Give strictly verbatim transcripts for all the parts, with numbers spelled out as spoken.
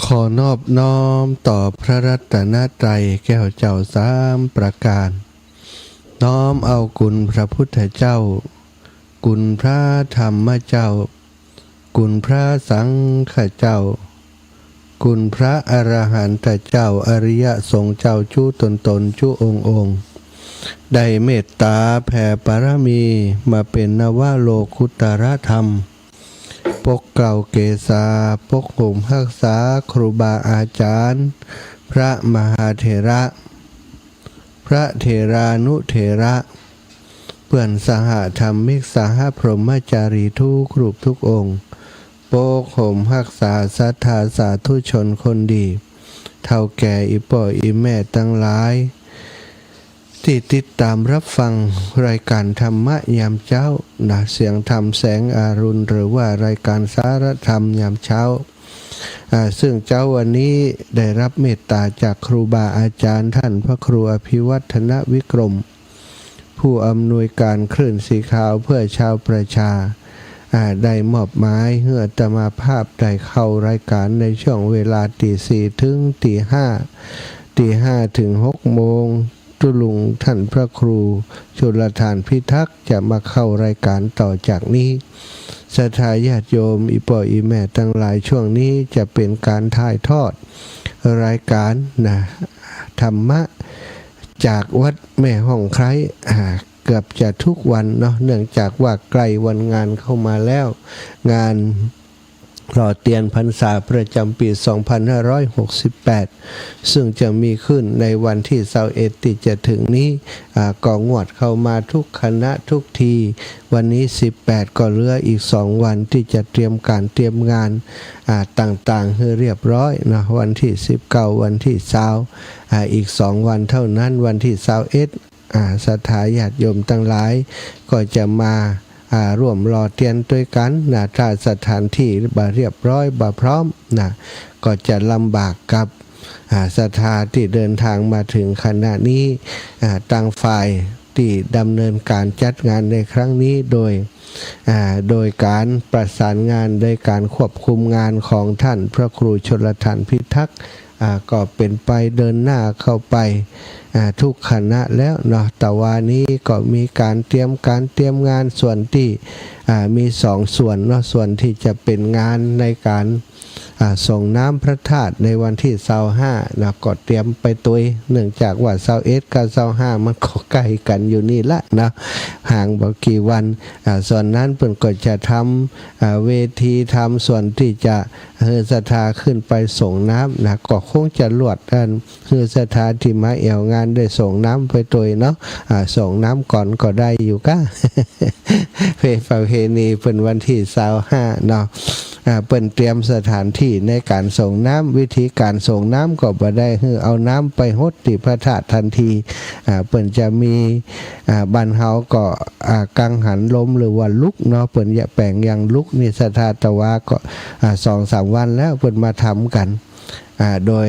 ขอนอบน้อมต่อพระรัตนตรัยแก้วเจ้าสามประการ น้อมเอาคุณพระพุทธเจ้า คุณพระธรรมเจ้า คุณพระสังฆเจ้า คุณพระอรหันตเจ้า อริยสงฆ์เจ้าจุ๊ตนตนจุ๊องค์องค์ ได้เมตตาแผ่ปารมีมาเป๋นนวโลกุตตรธรรม ปกเกล้าเกษา ปกห่มฮักษาครูบาอาจ๋ารย์ พระมหาเถระ พระเถรานุเถระ เปื้อนสหธรรมิก สหพรหมจารีทุกรูปทุกองค์ ปกห่มฮักษาศรัทธาสาธุชนคนดี เฒ่าแก่อี่ป้ออี่แม่ตังหลาย ตี้ติดต๋ามฮับฟังรายก๋านธรรมะยามเจ๊านะ เสียงธรรมแสงอรุณ หรือว่ารายก๋านสารธรรมยามเจ๊า อ่า ซึ่งเจ๊าวันนี้ได้ฮับเมตต๋าจากครูบาอาจ๋ารย์ต้านพระครูอภิวัฒนวิกรม ผู้อำนวยก๋านคลื่นสีขาวเพื่อชาวประชา อ่า ได้มอบหมายหื้ออาตมาภาพได้เข้ารายก๋านในช่วงเวลาตีสี่เถิงตีห้า ตีห้าเถิงหกโมง ตุ๊ลุงต้านพระครูชลธารพิทักษ์จะมาเข้ารายก๋านต่อจากนี้ ศรัทธาญาติโยมอี่ป้ออี่แม่ตังหลาย ช่วงนี้จะเป๋นก๋านถ่ายทอดรายก๋านนะ ธรรมะจากวัดแม่ฮ่องไคร้ อ่า เกือบจะทุกวันเนาะ เนื่องจากว่าใก้วันงานเข้ามาแล้ว งานหล่อเตียนพรรษาประจ๋ำปี๋สองพันห้าร้อยหกสิบแปด ซึ่งจะมีขึ้นในวันตี้ซาวเอ็ดตี้จะเถิงนี้ อ่า ก็งวดเข้ามาทุกคณะทุกที วันนี้สิบแปด ก็เหลืออีกสองวันตี้จะเตรียมก๋านเตรียมงาน อ่า ต่างๆ หื้อเรียบร้อยเนาะ วันตี้สิบเก้า วันตี้ซาว อ่า อีกสองวันเท่านั้น วันตี้ซาวเอ็ด อ่า ศรัทธาญาติโยมตังหลายก็จะมา อ่า ร่วมหล่อเตียนตวยกั๋นนะ ถ้าสถานตี้บ่เรียบร้อยบ่พร้อมนะ ก็จะลำบากกับ อ่า ศรัทธาตี้เดินทางมาเถิงขณะนี้ อ่า ตางฝ่ายตี้ดำเนินก๋านจัดงานในครั้งนี้โดย อ่า โดยก๋านประสานงาน โดยก๋านควบคุมงานของต้านพระครูชลธารพิทักษ์ อ่า ก็เป๋นไปเดินหน้าเข้าไป อ่า ทุกคณะแล้วเนาะ แต่วานี้ก็มีก๋านเตรียมก๋านเตรียมงาน ส่วนตี้ อ่า มีสองส่วนเนาะ ส่วนตี้จะเป๋นงานในก๋าน อ่า ส่งน้ำพระธาตุในวันตี้ซาวห้านะ ก็เตรียมไปตวย เนื่องจากว่าซาวเอ็ดกับซาวห้ามันก็ใก้กั๋นอยู่นี่ละนะ ห่างบ่กี่วัน อ่า ส่วนนั้นเปิ้นก็จะทำ อ่า เวที ทำส่วนตี้จะ หื้อศรัทธาขึ้นไปส่งน้ำนะ ก็คงจะลวดอันหื้อศรัทธาตี้มาแอ่วงานได้ส่งน้ำไปตวยเนาะ อ่า ส่งน้ำก่อนก็ได้อยู่ก้า เป๋นประเพณีเปิ้นวันตี้ซาวห้าเนาะ อ่า เปิ้นเตรียมสถานตี้ในก๋านส่งน้ำ วิธีก๋านส่งน้ำก็บ่ได้หื้อเอาน้ำไปหดตี้พระธาตุตันที อ่า เปิ้นจะมี อ่า บ้านเฮาก็ อ่า กังหันลมหรือว่าลุกเนาะ เปิ้นยะแป๋งยังลุกนี่ ศรัทธาตะวาก็ อ่า สองสามวันแล้วเปิ้นมาทำกั๋น อ่า โดย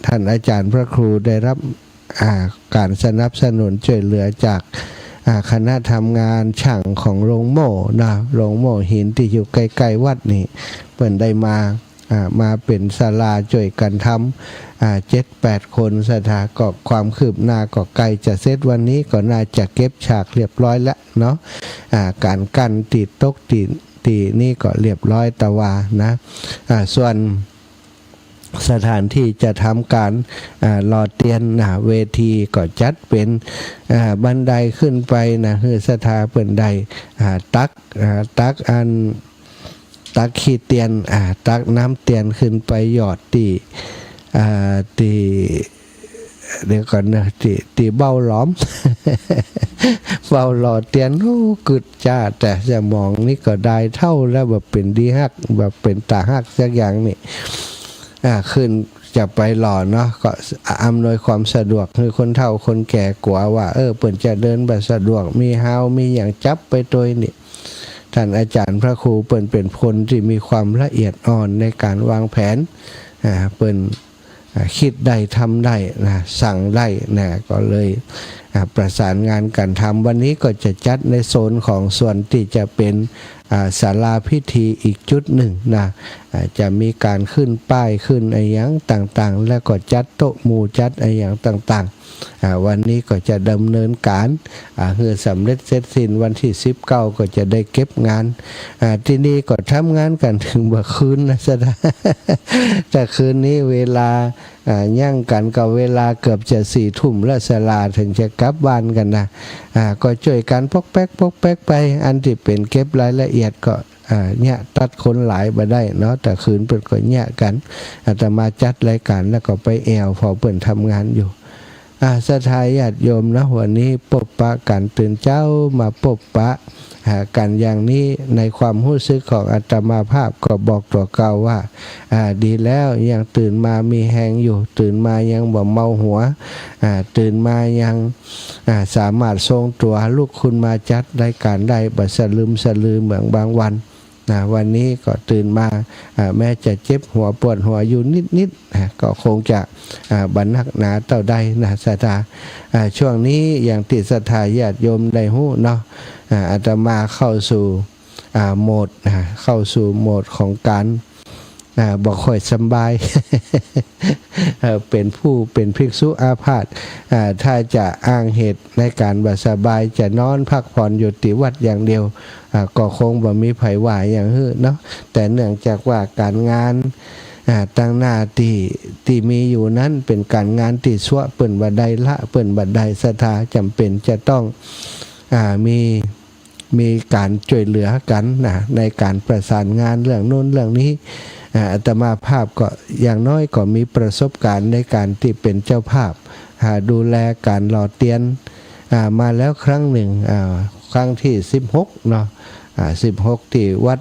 ต้านอาจ๋ารย์พระครูได้ฮับ อ่า ก๋านสนับสนุนจ้วยเหลือจาก อ่า คณะทำงานช่างของโรงโม่เนาะ โรงโม่หินตี้อยู่ใก้ๆ วัดนี่ เปิ้นได้มา อ่า มาเป๋นศาลาจ้วยกั๋นทำ อ่า เจ็ดแปดคน ศรัทธาก็ความคืบหน้าก็ใก้จะเสร็จ วันนี้ก็น่าจะเก็บฉากเรียบร้อยแล้วเนาะ อ่า ก๋านกั้นตี้ตกตี้ ตี้นี่ก็เรียบร้อยตะวานะ อ่า ส่วนสถานตี้จะทำก๋าน อ่า หล่อเตียนนะ เวทีก็จัดเป๋น อ่า บันไดขึ้นไปนะ หื้อศรัทธาเปิ้นได้ อ่า ตัก อ่า ตักอัน ตักขี้เตียน อ่า ตักน้ำเตียนขึ้นไปหยอดตี้ อ่า ตี้ เดี๋ยวก่อนนะ ตี้ ตี้เบ้าหลอม เบ้าหล่อเตียน โอ้ กึ๊ดจ๊าด แต่สมองนี่ก็ดายเฒ่าแล้ว บ่เป๋นดีฮัก บ่เป๋นต๋าฮักสักอย่างนี่ อ่า ขึ้นจะไปหล่อเนาะ ก็อำนวยความสะดวกหื้อคนเฒ่าคนแก่ กั๋วว่า เออ เปิ้นจะเดินบ่สะดวก มีฮาวมีหยังจับไปตวยนี่ ต้านอาจ๋ารย์พระครูเปิ้นเป๋นคนตี้มีความละเอียดอ่อนในก๋านวางแผน อ่า เปิ้น อ่า กึ๊ดได้ ทำได้นะ สั่งได้นะ ก็เลย อ่า ประสานงานกั๋นทำ วันนี้ก็จะจัดในโซนของส่วนตี้จะเป๋น อ่า ศาลาพิธีอีกจุดนึ่งนะ อ่า จะมีก๋านขึ้นป้ายขึ้นอะหยังต่างๆ แล้วก็จัดโต๊ะหมู่จัดอะหยังต่างๆ อ่า วันนี้ก็จะดำเนินก๋าน อ่า หื้อสำเร็จเสร็จสิ้น วันตี้สิบเก้าก็จะได้เก็บงาน อ่า ตี้นี่ก็ทำงานกั๋นเถิงบ่าคืนนะ ศรัทธา แต่คืนนี้เวลา อ่า ยังกั๋นก็เวลาเกือบจะสี่ทุ่มแล้ว ศรัทธาเถิงจะกลับบ้านกั๋นนะ อ่า ก็จ้วยกั๋นป๊อกแป๊กป๊อกแป๊กไป อันตี้เป๋นเก็บรายละเอียดก็ อ่า เยียะตัดคนหลายบ่ได้เนาะ แต่คืนเปิ้นก็เยียะกั๋น อาตมาจัดรายก๋านแล้วก็ไปแอ่วผ่อเปิ้นทำงานอยู่ อ่า ศรัทธาญาติโยมเนาะ วันนี้ปบปะกั๋นตื่นเจ๊ามาปบปะ อ่า กั๋นอย่างนี้ ในความฮู้สึกของอาตมาภาพก็บอกตั๋วเก่าว่า อ่า ดีแล้ว ยังตื่นมามีแฮงอยู่ ตื่นมายังบ่เมาหัว อ่า ตื่นมายัง อ่า สามารถทรงตั๋วลุกขึ้นมาจัดรายก๋านได้ บ่สะลึมสะลือเหมือนบางวันนะ วันนี้ก็ตื่นมา อ่า แม้จะเจ็บหัวปวดหัวอยู่นิดๆ อ่า ก็คงจะ อ่า บ่หนักหนาเต้าใดนะ ศรัทธา อ่า ช่วงนี้อย่างตี้ศรัทธาญาติโยมได้ฮู้เนาะ อ่า อาตมาเข้าสู่ อ่า โหมด อ่า เข้าสู่โหมดของก๋าน อ่า บ่ค่อยสำบาย เอ่อ เป๋นผู้ เป๋นภิกษุอาพาธ อ่า ถ้าจะอ้างเหตุในก๋านบ่สบาย จะนอนพักผ่อนอยู่ตี้วัดอย่างเดียว อ่า ก็คงบ่มีใผว่าหยังหื้อเนาะ แต่เนื่องจากว่าก๋านงาน อ่า ตางหน้าตี้ ตี้มีอยู่นั้นเป๋นก๋านงานตี้ซัวะเปิ้นบ่ได้ ละเปิ้นบ่ได้ ศรัทธาจ๋ำเป๋นจะต้อง อ่า มี มีก๋านจ้วยเหลือกั๋นนะ ในก๋านประสานงานเรื่องนู้นเรื่องนี้ อ่า อาตมาภาพก็อย่างน้อยก็มีประสบก๋ารณ์ในก๋านตี้เป๋นเจ้าภาพ อ่า ดูแลก๋านหล่อเตียน อ่า มาแล้วครั้งนึ่ง อ่า ครั้งตี้สิบหกเนาะ อ่า สิบหกตี้วัด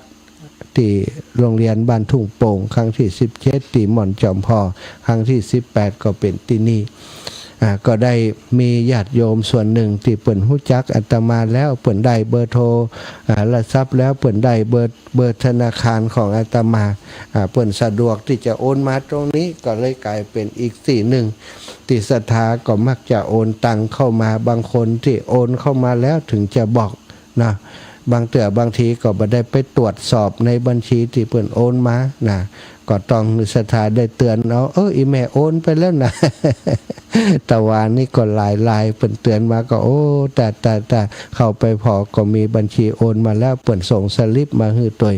ตี้โฮงเฮียนบ้านทุ่งโป่ง ครั้งตี้สิบเจ็ดตี้ม่อนจอมพอ ครั้งตี้สิบแปดก็เป๋นตี้นี่ อ่า ก็ได้มีญาติโยมส่วนนึ่งตี้เปิ้นฮู้จักอาตมาแล้ว เปิ้นได้เบอร์โทร อ่า โทรศัพท์แล้ว เปิ้นได้เบอร์ เบอร์ธนาคารของอาตมา อ่า เปิ้นสะดวกตี้จะโอนมาตรงนี้ ก็เลยก๋ายเป๋นอีกตี้นึ่ง ตี้ศรัทธาก็มักจะโอนตังเข้ามา บางคนตี้โอนเข้ามาแล้วเถิงจะบอก นะ บางเตื้อบางทีก็บ่ได้ไปตรวจสอบในบัญชีตี้เปิ้นโอนมานะ ก็ต้องหื้อศรัทธาได้เตือนเอา เออ อี่แม่โอนไปแล้วนะ ตะวานี้ก็หลายรายเปิ้นเตือนมาก็ โอ้ ตาย ตาย ตาย เข้าไปผ่อก็มีบัญชีโอนมาแล้ว เปิ้นส่งสลิปมาหื้อตวย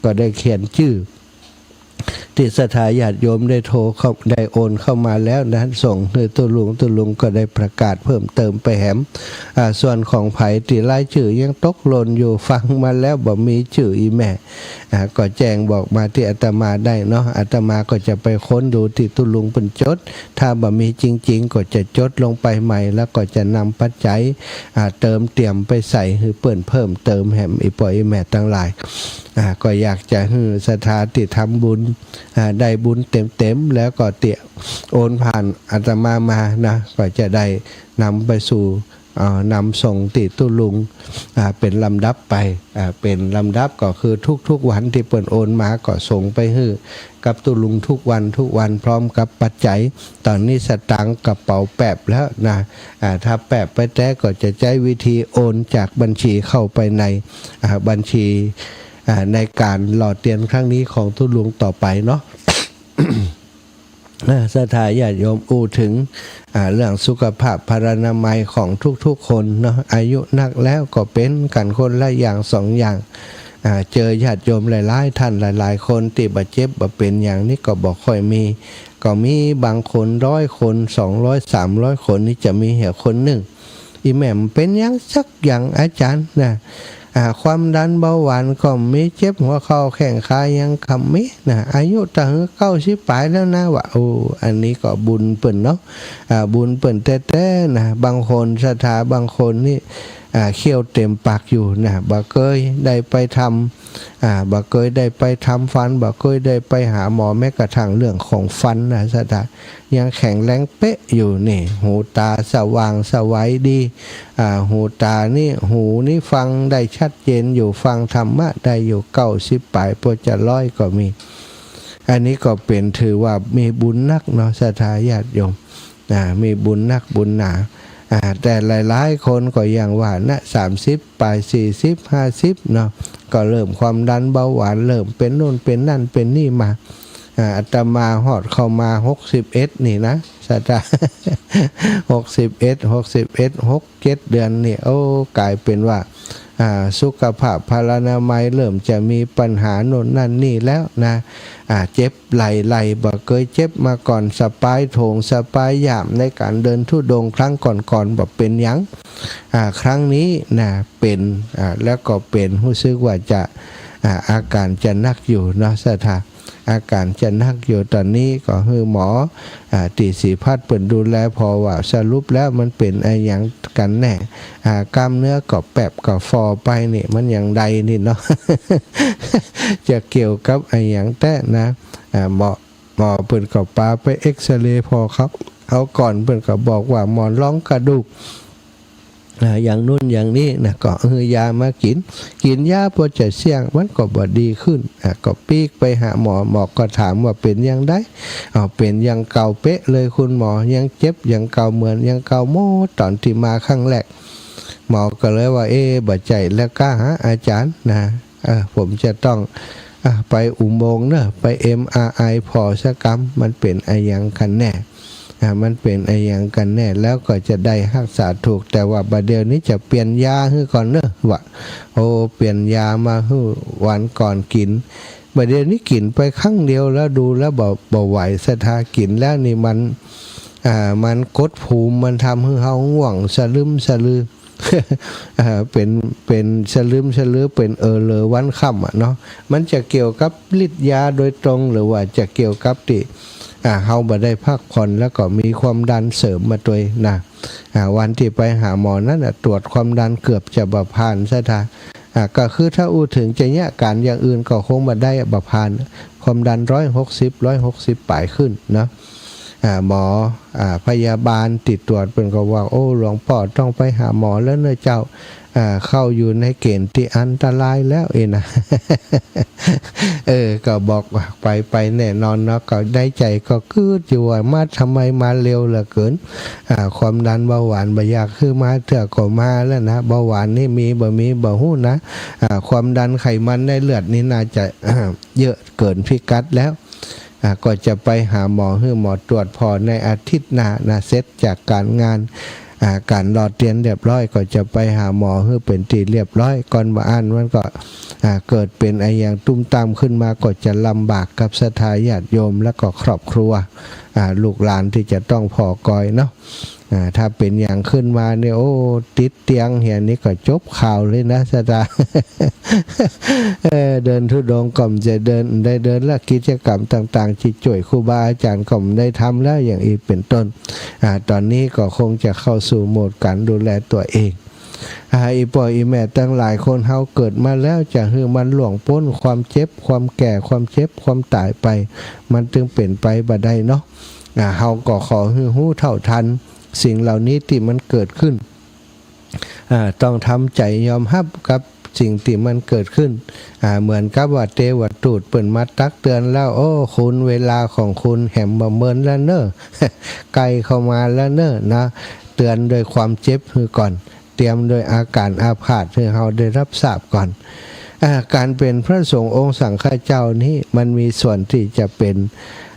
ก็ได้เขียนจื้อ ตี้ศรัทธาญาติโยมได้โทรเข้า ได้โอนเข้ามาแล้วนะ ส่งหื้อตุ๊ลุง ตุ๊ลุงก็ได้ประกาศเพิ่มเติมไปแหม อ่า ส่วนของใผตี้รายจื้อยังตกหล่นอยู่ ฟังมาแล้วบ่มีจื้ออี่แม่ อ่า ก็แจ้งบอกมาตี้อาตมาได้เนาะ อาตมาก็จะไปค้นดูตี้ตุ๊ลุงเปิ้นจด ถ้าบ่มีจริงๆ ก็จะจดลงไปใหม่ แล้วก็จะนำปัจจัย อ่า เติมเตรียมไปใส่หื้อเปิ้นเพิ่มเติมแหม อี่ป้ออี่แม่ตังหลาย อ่า ก็อยากจะหื้อศรัทธาตี้ทำบุญ อ่า ได้บุญเต็มๆ แล้วก็ตี้โอนผ่านอาตมามานะ ก็จะได้นำไปสู่ อ่า นำส่งตี้ตุ๊ลุง อ่า เป๋นลำดับไป อ่า เป๋นลำดับก็คือทุกๆ วันตี้เปิ้นโอนมาก็ส่งไปหื้อกับตุ๊ลุงทุกวันทุกวันพร้อมกับปัจจัย ต๋อนนี้สตางค์กระเป๋าแปบแล้วนะ อ่า ถ้าแปบไปแต๊ก็จะใจ๊วิธีโอนจากบัญชีเข้าไปใน อ่า บัญชี อ่า ในก๋านหล่อเตียนครั้งนี้ของตุ๊ลุงต่อไปเนาะ อ่า ศรัทธาญาติโยมอู้เถิง อ่า เรื่องสุขภาพพลานามัยของทุกๆ คนเนาะ อายุนักแล้วก็เป๋นกั๋นคนละอย่างสองอย่าง อ่า เจอญาติโยมหลายๆ ต้านหลายๆ คนตี้บ่เจ็บบ่เป๋นหยังนี่ก็บ่ค่อยมี ก็มีบางคนร้อยคน สองร้อย สามร้อย คนนี่จะมีแหมคนนึ่ง อี่แม่บ่เป๋นหยังสักอย่างอาจ๋ารย์นะ อ่า ความดันเบาหวานก็บ่มี เจ็บหัวเข่าแข้งขาหยังก็บ่มีนะ อายุตะหือเก้าสิบป๋ายแล้วนะ ว่า โอ้ อันนี้ก็บุญเปิ้นเนาะ อ่า บุญเปิ้นแต๊ๆ นะ บางคนศรัทธาบางคนนี่ อ่า เขี้ยวเต็มปากอยู่นะ บ่เกยได้ไปทำ อ่า บ่เกยได้ไปทำฟัน บ่เกยได้ไปหาหมอ แม้กระทั่งเรื่องของฟันนะศรัทธา ยังแข็งแรงเป๊ะอยู่นี่ หูต๋าสว่างไสวดี อ่า หูต๋านี่ หูนี่ฟังได้ชัดเจนอยู่ ฟังธรรมะได้อยู่ เก้าสิบป๋าย ปอจะร้อยก็มี อันนี้ก็เป๋นถือว่ามีบุญนักเนาะ ศรัทธาญาติโยม อ่า มีบุญนักบุญหนา อ่า แต่หลายๆ คนก็อย่างว่านะ สามสิบป๋าย สี่สิบ ห้าสิบ เนาะ ก็เริ่มความดันเบาหวาน เริ่มเป๋นโน่นเป๋นนั่นเป๋นนี่มา อ่า อาตมาฮอดเข้ามาหกสิบเอ็ดนี่นะ ศรัทธา หกสิบเอ็ด หกสิบเอ็ด หกเจ็ดเดือนนี่ โอ้ ก๋ายเป๋นว่า อ่า สุขภาพพลานามัยเริ่มจะมีปัญหาโน่นนั่นนี่แล้วนะ อ่า เจ็บไหล่ ไหล่บ่เกยเจ็บมาก่อน สะปายโถง สะปายย่าม ในก๋านเดินธุดงค์ครั้งก่อนๆ บ่เป๋นหยัง อ่า ครั้งนี้นะ เป๋น อ่า แล้วก็เป๋น รู้สึกว่าจะ อ่า อาก๋านจะหนักอยู่เนาะ ศรัทธา อาก๋านจะหนักอยู่ ต๋อนนี้ก็หื้อหมอ อ่า ตี้ศรีพัฒน์เปิ้นดูแลผ่อว่าสรุปแล้วมันเป๋นอะหยังกั๋นแน่ อ่า กล้ามเนื้อก็แป๊บก็ฝ่อไปนี่ มันอย่างใดนี่เนาะ จะเกี่ยวกับอะหยังแต๊นะ อ่า หมอ หมอเปิ้นก็ปาไปเอกซเรย์ผ่อเขา เอาก่อน เปิ้นก็บอกว่าหมอนรองกระดูก อ่า อย่างโน่นอย่างนี้นะ ก็หื้อยามากิ๋น กิ๋นยาปอจะเสี้ยง มันก็บ่ดีขึ้น อ่า ก็ปิ๊กไปหาหมอ หมอก็ถามว่าเป๋นอย่างใด อ้าว เป๋นอย่างเก่าเป๊ะเลยคุณหมอ ยังเจ็บอย่างเก่า เหมือนอย่างเก่าหมด ต๋อนตี้มาครั้งแรก หมอก็เลยว่า เอ๊ะ บ่ใจ้แล้วก้าฮะอาจารย์นะ เออ ผมจะต้อง อ่ะ ไปอุโมงค์เนอะ ไปเอ็มอาร์ไอผ่อสักกำ มันเป๋นอะหยังกั๋นแน่ อ่ะ มันเป๋นอะหยังกั๋นแน่ แล้วก็จะได้ฮักษาถูก แต่ว่าบ่าเดี่ยวนี้จะเปลี่ยนยาหื้อก่อนเนอะ ว่า โอ้ เปลี่ยนยามาหื้อวันก่อนกิ๋น บ่าเดี่ยวนี้กิ๋นไปครั้งเดียวแล้วดูแล้วบ่ บ่ไหว ศรัทธา กิ๋นแล้วนี่มัน อ่า มันกดภูมิ มันทำหื้อเฮาง่วงสะลึมสะลือ อ่า เป๋น เป๋นสะลึมสะลือ เป๋นเออเลอวันค่ำอะเนาะ มันจะเกี่ยวกับฤทธิ์ยาโดยตรง หรือว่าจะเกี่ยวกับตี้ อ่า เฮาบ่ได้พักผ่อน แล้วก็มีความดันเสริมมาตวยนะ อ่า วันตี้ไปหาหมอนั้นน่ะ ตรวจความดันเกือบจะบ่ผ่าน ศรัทธา อ่า ก็คือถ้าอู้เถิงจะเยียะก๋านอย่างอื่นก็คงบ่ได้อะ บ่ผ่าน ความดันร้อยหกสิบ ร้อยหกสิบป๋ายขึ้นเนาะ อ่า หมอ อ่า พยาบาลตี้ตรวจเปิ้นก็ว่า โอ้ หลวงป้อต้องไปหาหมอแล้วเน่อเจ้า อ่า เข้าอยู่ในเก๋ณฑ์ตี้อันตรายแล้วเอ้ยนะ เออ ก็บอกว่าไป ไปแน่นอนเนาะ ก็ในใจ๋ก็กึ๊ดอยู่ว่ามาทำไมมาเร็วเหลือเกิน อ่า ความดันเบาหวานบ่อยากหื้อมาเตื้อก็มาแล้วนะ เบาหวานนี่มีบ่มีบ่ฮู้นะ อ่า ความดันไขมันในเลือดนี่น่าจะ เยอะเกินพิกัดแล้ว อ่า ก็จะไปหาหมอ หื้อหมอตรวจผ่อในอาทิตย์หน้านะ เสร็จจากก๋านงาน อ่า ก๋านหล่อเตียนเรียบร้อย ก็จะไปหาหมอหื้อเป๋นตี้เรียบร้อย ก่อนบ่อั้นมันก็ อ่า เกิดเป๋นอะหยังตุ้มต้ามขึ้นมา ก็จะลำบากกับศรัทธาญาติโยมและก็ครอบครัว อ่า ลูกหลานตี้จะต้องผ่อกอยเนาะ อ่า ถ้าเป๋นหยังขึ้นมาเนี่ย โอ้ ติดเตียงเหียนี่ก็จบข่าวเลยนะ ศรัทธา เออ เดินธุดงค์ก็บ่ได้เดิน ได้เดินแล้ว กิจกรรมต่างๆ ตี้จ้วยครูบาอาจ๋ารย์ก็บ่ได้ทำแล้ว อย่างอี้เป๋นต้น อ่า ต๋อนนี้ก็คงจะเข้าสู่โหมดก๋านดูแลตั๋วเอง อ่า อี่ป้ออี่แม่ตังหลาย คนเฮาเกิดมาแล้ว จะหื้อมันล่วงป๊นความเจ็บ ความแก่ ความเจ็บ ความต๋ายไป มันตึงเป๋นไปบ่ได้เนาะ อ่า เฮาก็ขอหื้อฮู้เท่าทันสิ่งเหล่านี้ตี้มันเกิดขึ้น อ่า ต้องทำใจ๋ยอมฮับกับสิ่งตี้มันเกิดขึ้น อ่า เหมือนกับว่าเตวทูตเปิ้นมาตักเตือนแล้ว โอ้ คุณ เวลาของคุณแหมบ่เมินแล้วเน่อ ใก้เข้ามาแล้วเน่อนะ เตือนด้วยความเจ็บหื้อก่อน เตรียมด้วยอาก๋านอาพาธหื้อเฮาได้ฮับทราบก่อน อ่า ก๋านเป๋นพระสงฆ์องค์สังฆเจ้านี้มันมีส่วนตี้จะเป๋น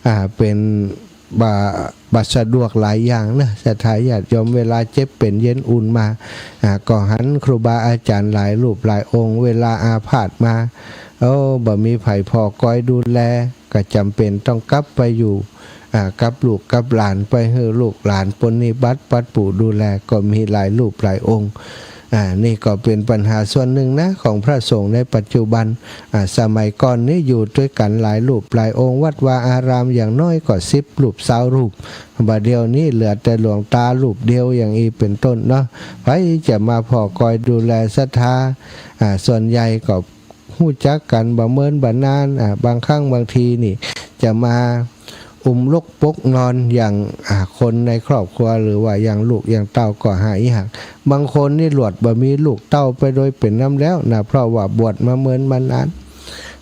อ่า เป๋น บ่ บ่สะดวกหลายอย่างนะ ศรัทธาญาติโยม เวลาเจ็บเป๋นเย็นอุ่นมา อ่า ก็หันครูบาอาจ๋ารย์หลายรูปหลายองค์ เวลาอาพาธมา โอ้ บ่มีใผผ่อกอยดูแล ก็จ๋ำเป๋นต้องกลับไปอยู่ อ่า กับลูกกับหลาน ไปหื้อลูกหลานปรนนิบัติปัดปูดูแล ก็มีหลายรูปหลายองค์ อ่า นี่ก็เป๋นปัญหาส่วนนึ่งนะ ของพระสงฆ์ในปัจจุบัน อ่า สมัยก่อนนี้อยู่ตวยกั๋นหลายรูปหลายองค์ วัดวาอารามอย่างน้อยก็สิบรูป ซาวรูป บ่าเดี่ยวนี้เหลือแต่หลวงตารูปเดียว อย่างอี้เป๋นต้นเนาะ ใผจะมาผ่อกอยดูแลศรัทธา อ่า ส่วนใหญ่ก็ฮู้จักกั๋นบ่เมินบ่นาน อ่า บางครั้งบางทีนี่จะมา อุ้มลกปกนอนอย่าง อ่า คนในครอบครัว หรือว่าอย่างลูกอย่างเต้าก็หายาก บางคนนี่หลวดบ่มีลูกเต้าไปโดยเป๋นน้ำแล้วนะ เพราะว่าบวชมาเมินมานาน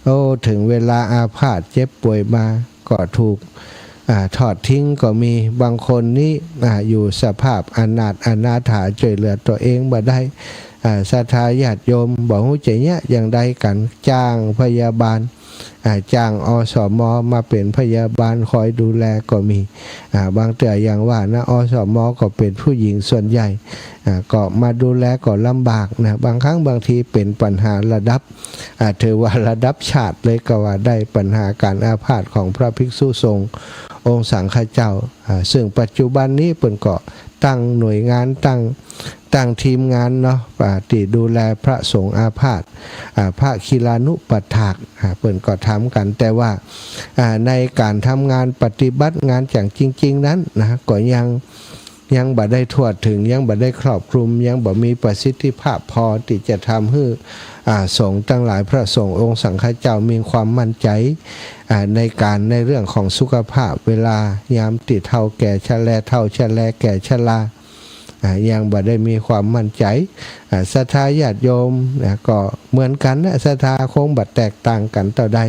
โอ้ เถิงเวลาอาพาธเจ็บป่วยมาก็ถูก อ่า ทอดทิ้งก็มี บางคนนี่ อ่า อยู่สภาพอนาถอนาถา จ้วยเหลือตั๋วเองบ่ได้ อ่า ศรัทธาญาติโยมบ่ฮู้จะเยียะอย่างใดกั๋น จ้างพยาบาล อ่า จ้าง อสม มาเป๋นพยาบาลคอยดูแลก็มี อ่า บางเตื้ออย่างว่านะ อสม ก็เป๋นผู้หญิงส่วนใหญ่ อ่า ก็มาดูแลก็ลำบากนะ บางครั้งบางทีเป๋นปัญหาระดับ อ่า ถือว่าระดับชาติเลยก็ว่าได้ ปัญหาก๋านอาพาธของพระภิกษุสงฆ์องค์สังฆเจ้า อ่า ซึ่งปัจจุบันนี้เปิ้นก็ตั้งหน่วยงาน ตั้ง ตั้งทีมงานเนาะ อ่า ตี้ดูแลพระสงฆ์อาพาธ อ่า พระคีลานุปัฏฐาก อ่า เปิ้นก็ทำกั๋น แต่ว่า อ่า ในก๋านทำงานปฏิบัติงานอย่างจริงๆ นั้นนะ ก็ยัง ยังบ่ได้ทั่วถึง ยังบ่ได้ครอบคลุม ยังบ่มีประสิทธิภาพพอตี้จะทำหื้อ อ่า สงฆ์ตังหลาย พระสงฆ์องค์สังฆเจ้ามีความมั่นใจ๋ อ่า ในก๋าน ในเรื่องของสุขภาพ เวลายามตี้เฒ่าแก่ชรา เฒ่าชราแก่ชรา อ่า ยังบ่ได้มีความมั่นใจ๋ อ่า ศรัทธาญาติโยมนะ ก็เหมือนกั๋นนะ ศรัทธาคงบ่แตกต่างกั๋นเต้าใด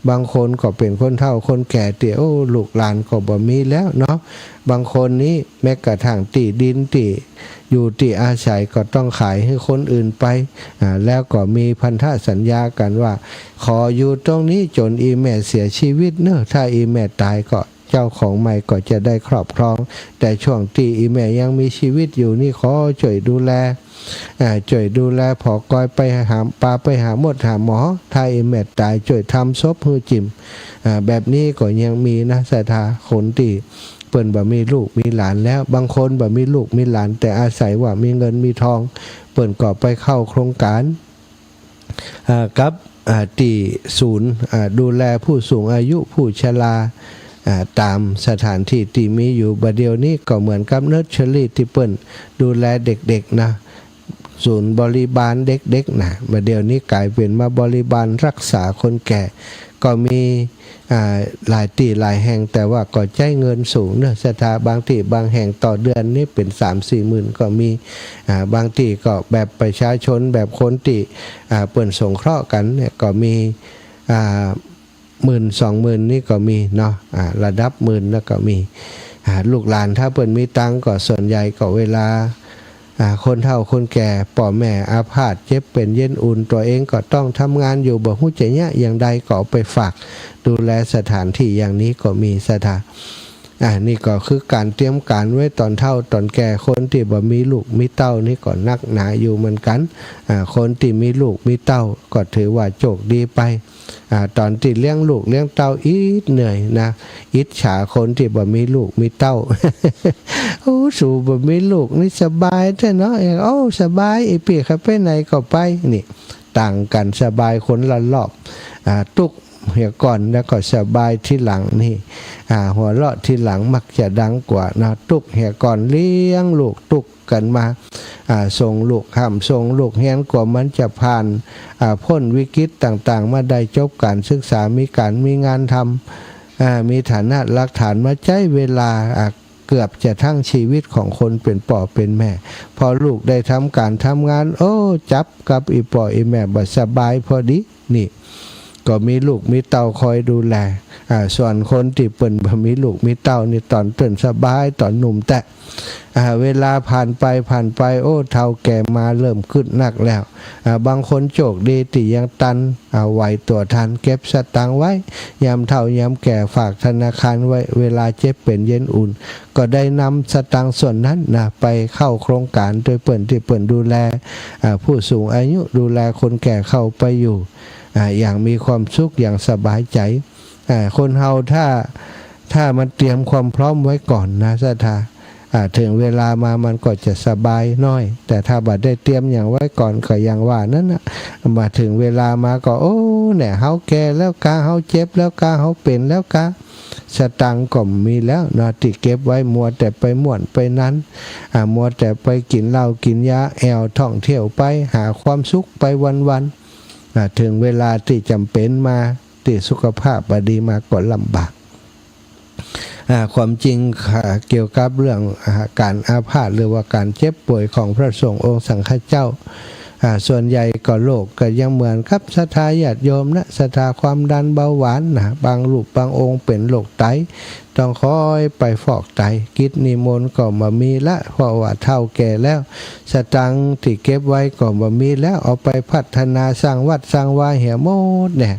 บางคนก็เป๋นคนเฒ่าคนแก่ตี้ โอ้ ลูกหลานก็บ่มีแล้วเนาะ บางคนนี้แม้กระทั่งตี้ดินตี้อยู่ตี้อาศัยก็ต้องขายหื้อคนอื่นไป อ่า แล้วก็มีพันธสัญญากั๋นว่า ขออยู่ตรงนี้จ๋นอี่แม่เสียชีวิตเนาะ ถ้าอี่แม่ต๋ายก็เจ้าของใหม่ก็จะได้ครอบครอง แต่ช่วงตี้อี่แม่ยังมีชีวิตอยู่นี่ขอจ้วยดูแล อ่า จ้วยดูแลผอกอย ไปหา ปาไปหาหมอ หาหมอ ถ้าอี่แม่ต๋ายจ้วยทำศพหื้อจิ่ม อ่า แบบนี้ก็ยังมีนะ ศรัทธา คนตี้เปิ้นบ่มีลูกมีหลานแล้ว บางคนบ่มีลูกมีหลาน แต่อาศัยว่ามีเงินมีทอง เปิ้นก็ไปเข้าโครงก๋าน อ่า กับ อ่า ตี้ศูนย์ อ่า ดูแลผู้สูงอายุผู้ชรา อ่า ต๋ามสถานตี้ตี้มีอยู่ บ่าเดี่ยวนี้ก็เหมือนกับเนิร์สเชอรี่ตี้เปิ้นดูแลเด็กๆ นะ ศูนย์บริบาลเด็กๆ นะ บ่าเดี่ยวนี้ก๋ายเป๋นมาบริบาลรักษาคนแก่ ก็มี อ่า หลายตี้หลายแห่ง แต่ว่าก็ใจ๊เงินสูงเนาะ ศรัทธา บางตี้บางแห่งต่อเดือนนี่เป๋นสามสี่หมื่นก็มี อ่า บางตี้ก็แบบประชาชน แบบคนตี้ อ่า เปิ้นสงเคราะห์กั๋นเนี่ยก็มี อ่า หมื่นสองหมื่นนี่ก็มีเนาะ อ่า ระดับหมื่นแล้วก็มี อ่า ลูกหลานถ้าเปิ้นมีตังค์ก็ส่วนใหญ่ก็เวลา อ่า คนเฒ่าคนแก่ ป้อแม่อาพาธ เจ็บเป๋นเย็นอุ่น ตั๋วเองก็ต้องทำงานอยู่ บ่ฮู้จะเยียะอย่างใด ก็เอาไปฝากดูแลสถานตี้อย่างนี้ก็มี ศรัทธา อ่า นี่ก็คือก๋านเตรียมก๋านไว้ต๋อนเฒ่าต๋อนแก่ คนตี้บ่มีลูกมีเต้านี่ก็นักหนาอยู่เหมือนกั๋น อ่า คนตี้มีลูกมีเต้าก็ถือว่าโชคดีไป อ่า ต๋อนตี้เลี้ยงลูกเลี้ยงเต้าอิดเหนื่อยนะ อิจฉาคนตี้บ่มีลูกมีเต้า โอ้ สูบ่มีลูกนี่สบายแต๊เนาะ โอ้ สบาย อี่ปี้ข้าไปไหนก็ไป นี่ ต่างกั๋น สบายคนละรอบ อ่า ตุ๊กเหียก่อนแล้วก็สบายทีหลังนี่ อ่า หัวเราะทีหลังมักจะดังกว่าเนาะ ตุ๊กเหียก่อนเลี้ยงลูกตุ๊กกั๋นมา อ่า ส่งลูกฮ่ำส่งลูกเฮียน กว่ามันจะผ่าน อ่า ป๊นวิกฤตต่างๆ มาได้จบก๋านศึกษา มีก๋านมีงานทำ อ่า มีฐานะหลักฐานมาใจ๊เวลา อ่า เกือบจะทั้งชีวิตของคนเป๋นป้อเป๋นแม่ พอลูกได้ทำก๋านทำงาน โอ้ จับกับอี่ป้ออี่แม่บ่สบายพอดี นี่ ก็มีลูกมีเต้าคอยดูแล อ่า ส่วนคนตี้เปิ้นบ่มีลูกมีเต้านี่ ต๋อนเปิ้นสบายต๋อนหนุ่มแต๊ อ่า เวลาผ่านไปผ่านไป โอ้ เฒ่าแก่มาเริ่มกึ๊ดนักแล้ว อ่า บางคนโชคดีตี้ยังตัน อ่า ไหวตั๋วตัน เก็บสตางค์ไว้ ยามเฒ่า ยามแก่ ฝากธนาคารไว้ เวลาเจ็บเป๋นเย็นอุ่น ก็ได้นำสตางค์ส่วนนั้นนะ ไปเข้าโครงก๋านตวยเปิ้นตี้เปิ้นดูแล อ่า ผู้สูงอายุ ดูแลคนแก่เข้าไปอยู่ อ่า อย่างมีความสุข อย่างสบายใจ๋ อ่า คนเฮาถ้า ถ้ามันเตรียมความพร้อมไว้ก่อนนะ ศรัทธา อ่า เถิงเวลามามันก็จะสบายหน้อย แต่ถ้าบ่ได้เตรียมหยังไว้ก่อนก็อย่างว่านั้นนะ มาเถิงเวลามาก็ โอ้ แน่ เฮาแก่แล้วกา เฮาเจ็บแล้วกา เฮาเป๋นแล้วกา สตางค์ก็บ่มีแล้วเนาะ ตี้เก็บไว้ มัวแต่ไปม่วนไปนัน อ่า มัวแต่ไปกิ๋นเหล้ากิ๋นยา แอ่วท่องเที่ยวไป หาความสุขไปวันๆ อ่า เถิงเวลาตี้จ๋ำเป๋นมา ตี้สุขภาพบ่ดีมาก็ลำบาก อ่า ความจริง อ่า เกี่ยวกับเรื่อง อ่า ก๋านอาพาธ หรือว่าก๋านเจ็บป่วยของพระสงฆ์องค์สังฆเจ้า อ่า ส่วนใหญ่ก็โรคก็ยังเหมือนกับศรัทธาญาติโยมนะ ศรัทธาความดันเบาหวานนะ บางรูปบางองค์เป๋นโรคไต ต้องคอยไปฟอกไต กิจนิมนต์ก็บ่มีละ เพราะว่าเฒ่าแก่แล้ว สตางค์ตี้เก็บไว้ก็บ่มีแล้ว เอาไปพัฒนาสร้างวัดสร้างวาเหียหมดเนี่ย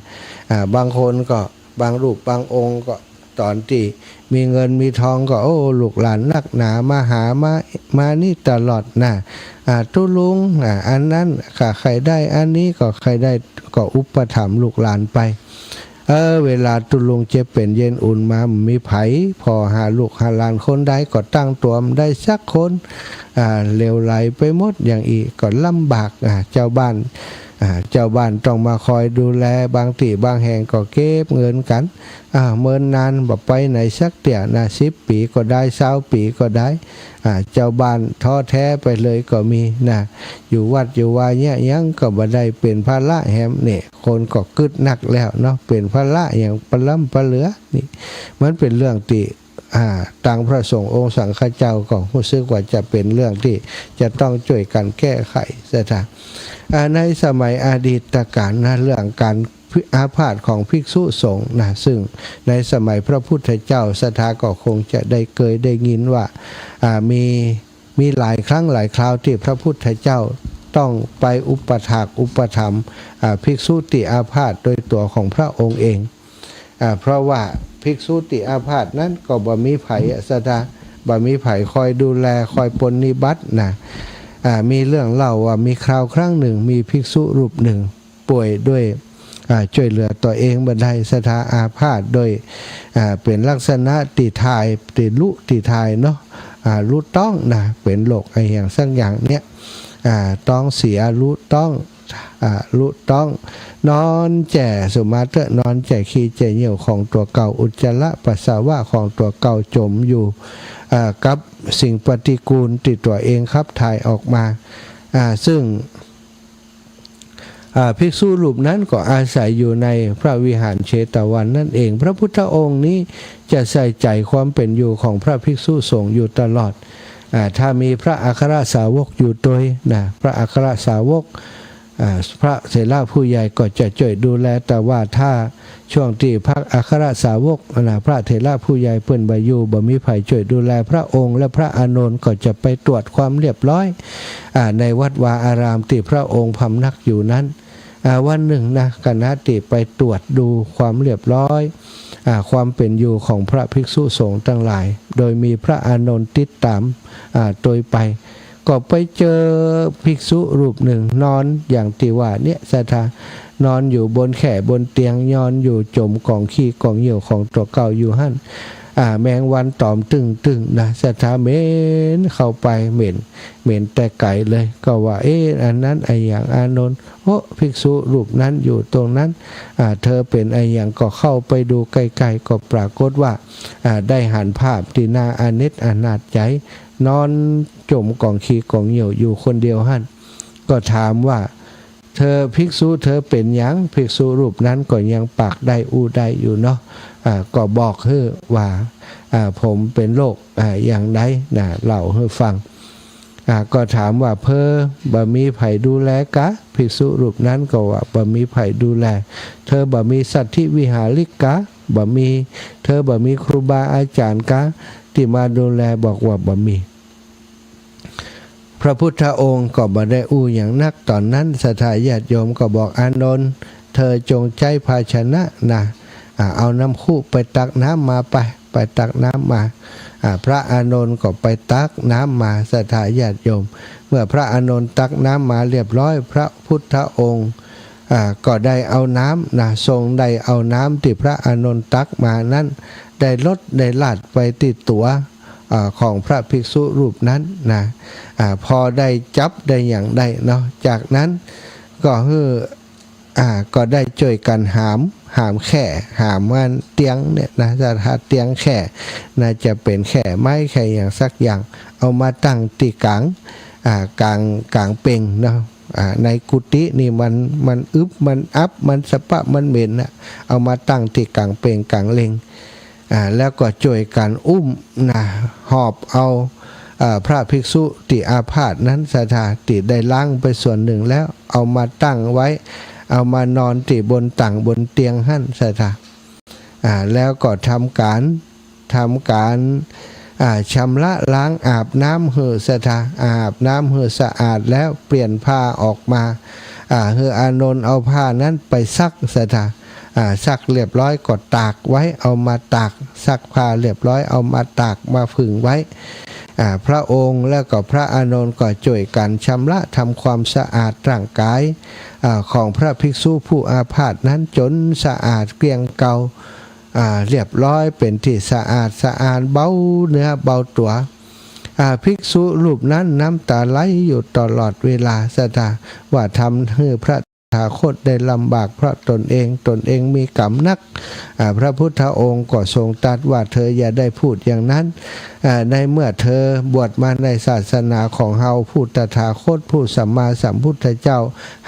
อ่า บางคนก็ บางรูปบางองค์ก็ ต๋อนตี้มีเงินมีทองก็ โอ้ ลูกหลานนักหนา มาหา มา มานี่ตลอดนะ อ่า ตุ๊ลุง อ่า อันนั้นก็ใค่ได้ อันนี้ก็ใค่ได้ ก็อุปถัมภ์ลูกหลานไป เออ เวลาตุ๊ลุงเจ็บเป๋นเย็นอุ่นมา บ่มีใผ ผ่อหาลูกหาหลานคนใด ก็ตั้งตั๋วบ่ได้สักคน อ่า เหลวไหลไปหมด อย่างอี้ก็ลำบาก อ่า เจ้าบ้าน อ่า เจ้าบ้านต้องมาคอยดูแล บางตี้บางแห่งก็เก็บเงินกั๋น อ่า เมินนาน บ่ไปไหนสักเตื้อนะ สิบปี๋ก็ได้ ซาวปี๋ก็ได้ อ่า เจ้าบ้านท้อแท้ไปเลยก็มีนะ อยู่วัดอยู่วาเยียะหยังก็บ่ได้ เป๋นภาระแหม เนี่ย คนก็กึ๊ดนักแล้วเนาะ เป๋นภาระหยังปะล้ำปะเหลือ นี่ มันเป๋นเรื่องตี้ อ่า ตังพระสงฆ์องค์สังฆเจ้าก็ฮู้สึกว่าจะเป๋นเรื่องตี้จะต้องจ้วยกั๋นแก้ไขเสียที อ่า ในสมัยอดีตกาลนะ เรื่องก๋านอาพาธของภิกษุสงฆ์นะ ซึ่งในสมัยพระพุทธเจ้า ศรัทธาก็คงจะได้เกยได้ยินว่า อ่า มี มีหลายครั้งหลายคราวตี้พระพุทธเจ้าต้องไปอุปถากอุปถัมภ์ อ่า ภิกษุตี้อาพาธโดยตั๋วของพระองค์เอง อ่า เพราะว่าภิกษุตี้อาพาธนั้นก็บ่มีใผอะ ศรัทธา บ่มีใผคอยดูแล คอยปรนนิบัตินะ อ่า มีเรื่องเล่าว่ามีคราวครั้งหนึ่ง มีภิกษุรูปหนึ่งป่วยด้วย อ่า จ้วยเหลือตั๋วเองบ่ได้ ศรัทธา อาพาธโดย อ่า เป๋นลักษณะตี้ถ่าย ตี้ลุ ตี้ถ่ายเนาะ อ่า ลุต๊องนะ เป๋นโรคอะหยังสักอย่างเนี่ย อ่า ต๊องเสีย ลุต๊อง อ่า ลุต๊อง นอนแจ่ สุมาเต๊อะ นอนแจ่ขี้แจ่เยี่ยวของตั๋วเก่า อุจจาระปัสสาวะของตั๋วเก่าจ๋มอยู่ อ่า กับสิ่งปฏิกูลตี้ตั๋วเองขับถ่ายออกมา อ่า ซึ่ง อ่า ภิกษุรูปนั้นก็อาศัยอยู่ในพระวิหารเชตวันนั่นเอง พระพุทธองค์นี้จะใส่ใจ๋ความเป๋นอยู่ของพระภิกษุสงฆ์อยู่ตลอด อ่า ถ้ามีพระอัครสาวกอยู่ตวยนะ พระอัครสาวก อ่า พระเถระผู้ใหญ่ก็จะจ้วยดูแล แต่ว่าถ้าช่วงตี้พระอัครสาวกนะ พระเถระผู้ใหญ่เปิ้นบ่อยู่ บ่มีใผจ้วยดูแลพระองค์ และพระอานนท์ก็จะไปตรวจความเรียบร้อย อ่า ในวัดวาอารามตี้พระองค์พำนักอยู่นั้น อ่า วันหนึ่งนะ ขณะตี้ไปตรวจดูความเรียบร้อย อ่า ความเป๋นอยู่ของพระภิกษุสงฆ์ตังหลาย โดยมีพระอานนท์ติดต๋าม อ่า ตวยไป ก็ไปเจอภิกษุรูปหนึ่งนอนอย่างตี้ว่าเนี่ย ศรัทธา นอนอยู่บนแคร่บนเตียง นอนอยู่จ๋มก๋องขี้ก๋องเยี่ยวของตั๋วเก่าอยู่หั้น อ่า แมงวันต๋อมตึ้งๆ นะ ศรัทธา เหม็นเข้าไป เหม็น เหม็นแต่ไก๋เลย ก็ว่า เอ๊ะ อันนั้นอะหยัง อานนท์ โอ้ ภิกษุรูปนั้นอยู่ตรงนั้น อ่า เธอเป๋นอะหยัง ก็เข้าไปดูใก้ๆ ก็ปรากฏว่า อ่า ได้หันภาพตี้น่าอเน็จอนาถใจ๋ นอนจ๋มก๋องขี้ก๋องเยี่ยวอยู่คนเดียวหั้น ก็ถามว่า เธอ ภิกษุ เธอเป๋นหยัง ภิกษุรูปนั้นก็ยังปากได้อู้ได้อยู่เนาะ อ่า ก็บอกหื้อว่า อ่า ผมเป๋นโรค อ่า อย่างใดนะ เล่าหื้อฟัง อ่า ก็ถามว่า เพอบ่มีใผดูแลกา ภิกษุรูปนั้นก็ว่า บ่มีใผดูแล เธอบ่มีสัตถิวิหาริกา บ่มี เธอบ่มีครูบาอาจ๋ารย์กา ตี้มาดูแล บอกว่าบ่มี พระพุทธองค์ก็บ่ได้อู้หยังนัก ต๋อนนั้นศรัทธาญาติโยมก็บอก อานนท์ เธอจงใจ๊ภาชนะนะ อ่า เอาน้ำคุไปตักน้ำมาไป ไปตักน้ำมา อ่า พระอานนท์ก็ไปตักน้ำมา ศรัทธาญาติโยม เมื่อพระอานนท์ตักน้ำมาเรียบร้อย พระพุทธองค์ อ่า ก็ได้เอาน้ำนะ ทรงได้เอาน้ำตี้พระอานนท์ตักมานั้น ได้รดได้ราดไปตี้ตั๋ว อ่า ของพระภิกษุรูปนั้นนะ อ่า พอได้จับได้หยังได้เนาะ จากนั้นก็หื้อ อ่า ก็ได้จ้วยกั๋นหาม หามแคร่ หามอันเตียงเนี่ยนะ ศรัทธา เตียงแคร่ น่าจะเป๋นแคร่ไม้แคร่หยังสักอย่าง เอามาตั้งตี้ก๋าง อ่า ก๋าง ก๋างเปล่งเนาะ อ่า ในกุฏินี่มัน มันอึบ มันอับ มันสะปะ มันเหม็นนะ เอามาตั้งตี้ก๋างเปล่งก๋างเล็ง อ่า แล้วก็จ้วยกั๋นอุ้มนะ หอบเอา อ่า พระภิกษุตี้อาพาธนั้นศรัทธา ตี้ได้ล้างไปส่วนนึ่งแล้ว เอามาตั้งไว้ เอามานอนตี้บนตั๋งบนเตียงหั้นศรัทธา อ่า แล้วก็ทำก๋าน ทำก๋าน อ่า ชำระล้างอาบน้ำหื้อศรัทธา อาบน้ำหื้อสะอาดแล้วเปลี่ยนผ้าออกมา อ่า หื้ออานนท์เอาผ้านั้นไปซักศรัทธา อ่า ซักเรียบร้อยก็ตากไว้ เอามาตาก ซักผ้าเรียบร้อยเอามาตากมาผึ่งไว้ อ่า พระองค์แล้วก็พระอานนท์ก็จ้วยกั๋นชำระทำความสะอาดร่างก๋าย อ่า ของพระภิกษุผู้อาพาธนั้นจ๋นสะอาดเกลี้ยงเกลา อ่า เรียบร้อยเป๋นตี้สะอาดสะอาน เบาเนื้อเบาตั๋ว อ่า ภิกษุรูปนั้นน้ำต๋าไหลอยู่ตลอดเวลาศรัทธา ว่าทำหื้อพระตถาคตได้ลำบากเพราะตนเอง ตนเองมีกรรมนัก อ่า พระพุทธองค์ก็ทรงตรัสว่า เธออย่าได้พูดอย่างนั้น อ่า ในเมื่อเธอบวชมาในศาสนาของเฮา ผู้ตถาคต ผู้สัมมาสัมพุทธเจ้า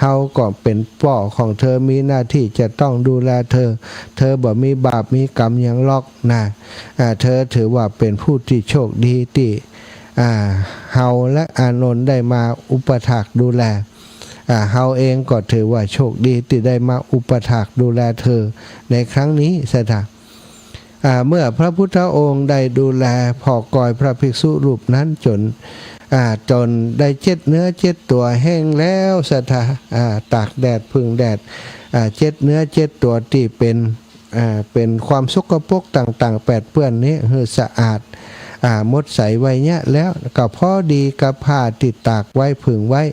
เฮาก็เป๋นป้อของเธอ มีหน้าตี้จะต้องดูแลเธอ เธอบ่มีบาปมีกรรมหยังหรอกนะ อ่า เธอถือว่าเป๋นผู้ตี้โชคดีตี้ อ่า เฮาและอานนท์ได้มาอุปัฏฐากดูแล อ่า เฮาเองก็ถือว่าโชคดีตี้ได้มาอุปัฏฐากดูแลเธอในครั้งนี้ศรัทธา อ่า เมื่อพระพุทธองค์ได้ดูแลผ่อกอยพระภิกษุรูปนั้นจ๋น อ่า จ๋นได้เช็ดเนื้อเช็ดตั๋วแห้งแล้วศรัทธา อ่า ตากแดดผึ่งแดด อ่า เช็ดเนื้อเช็ดตั๋วตี้เป๋น อ่า เป๋นความสกปรกต่างๆ แปดเปื้อนนี้หื้อสะอาด อ่า หมดใสไวยะแล้ว ก็พอดีกับผ้าตี้ตากไว้ผึ่งไว้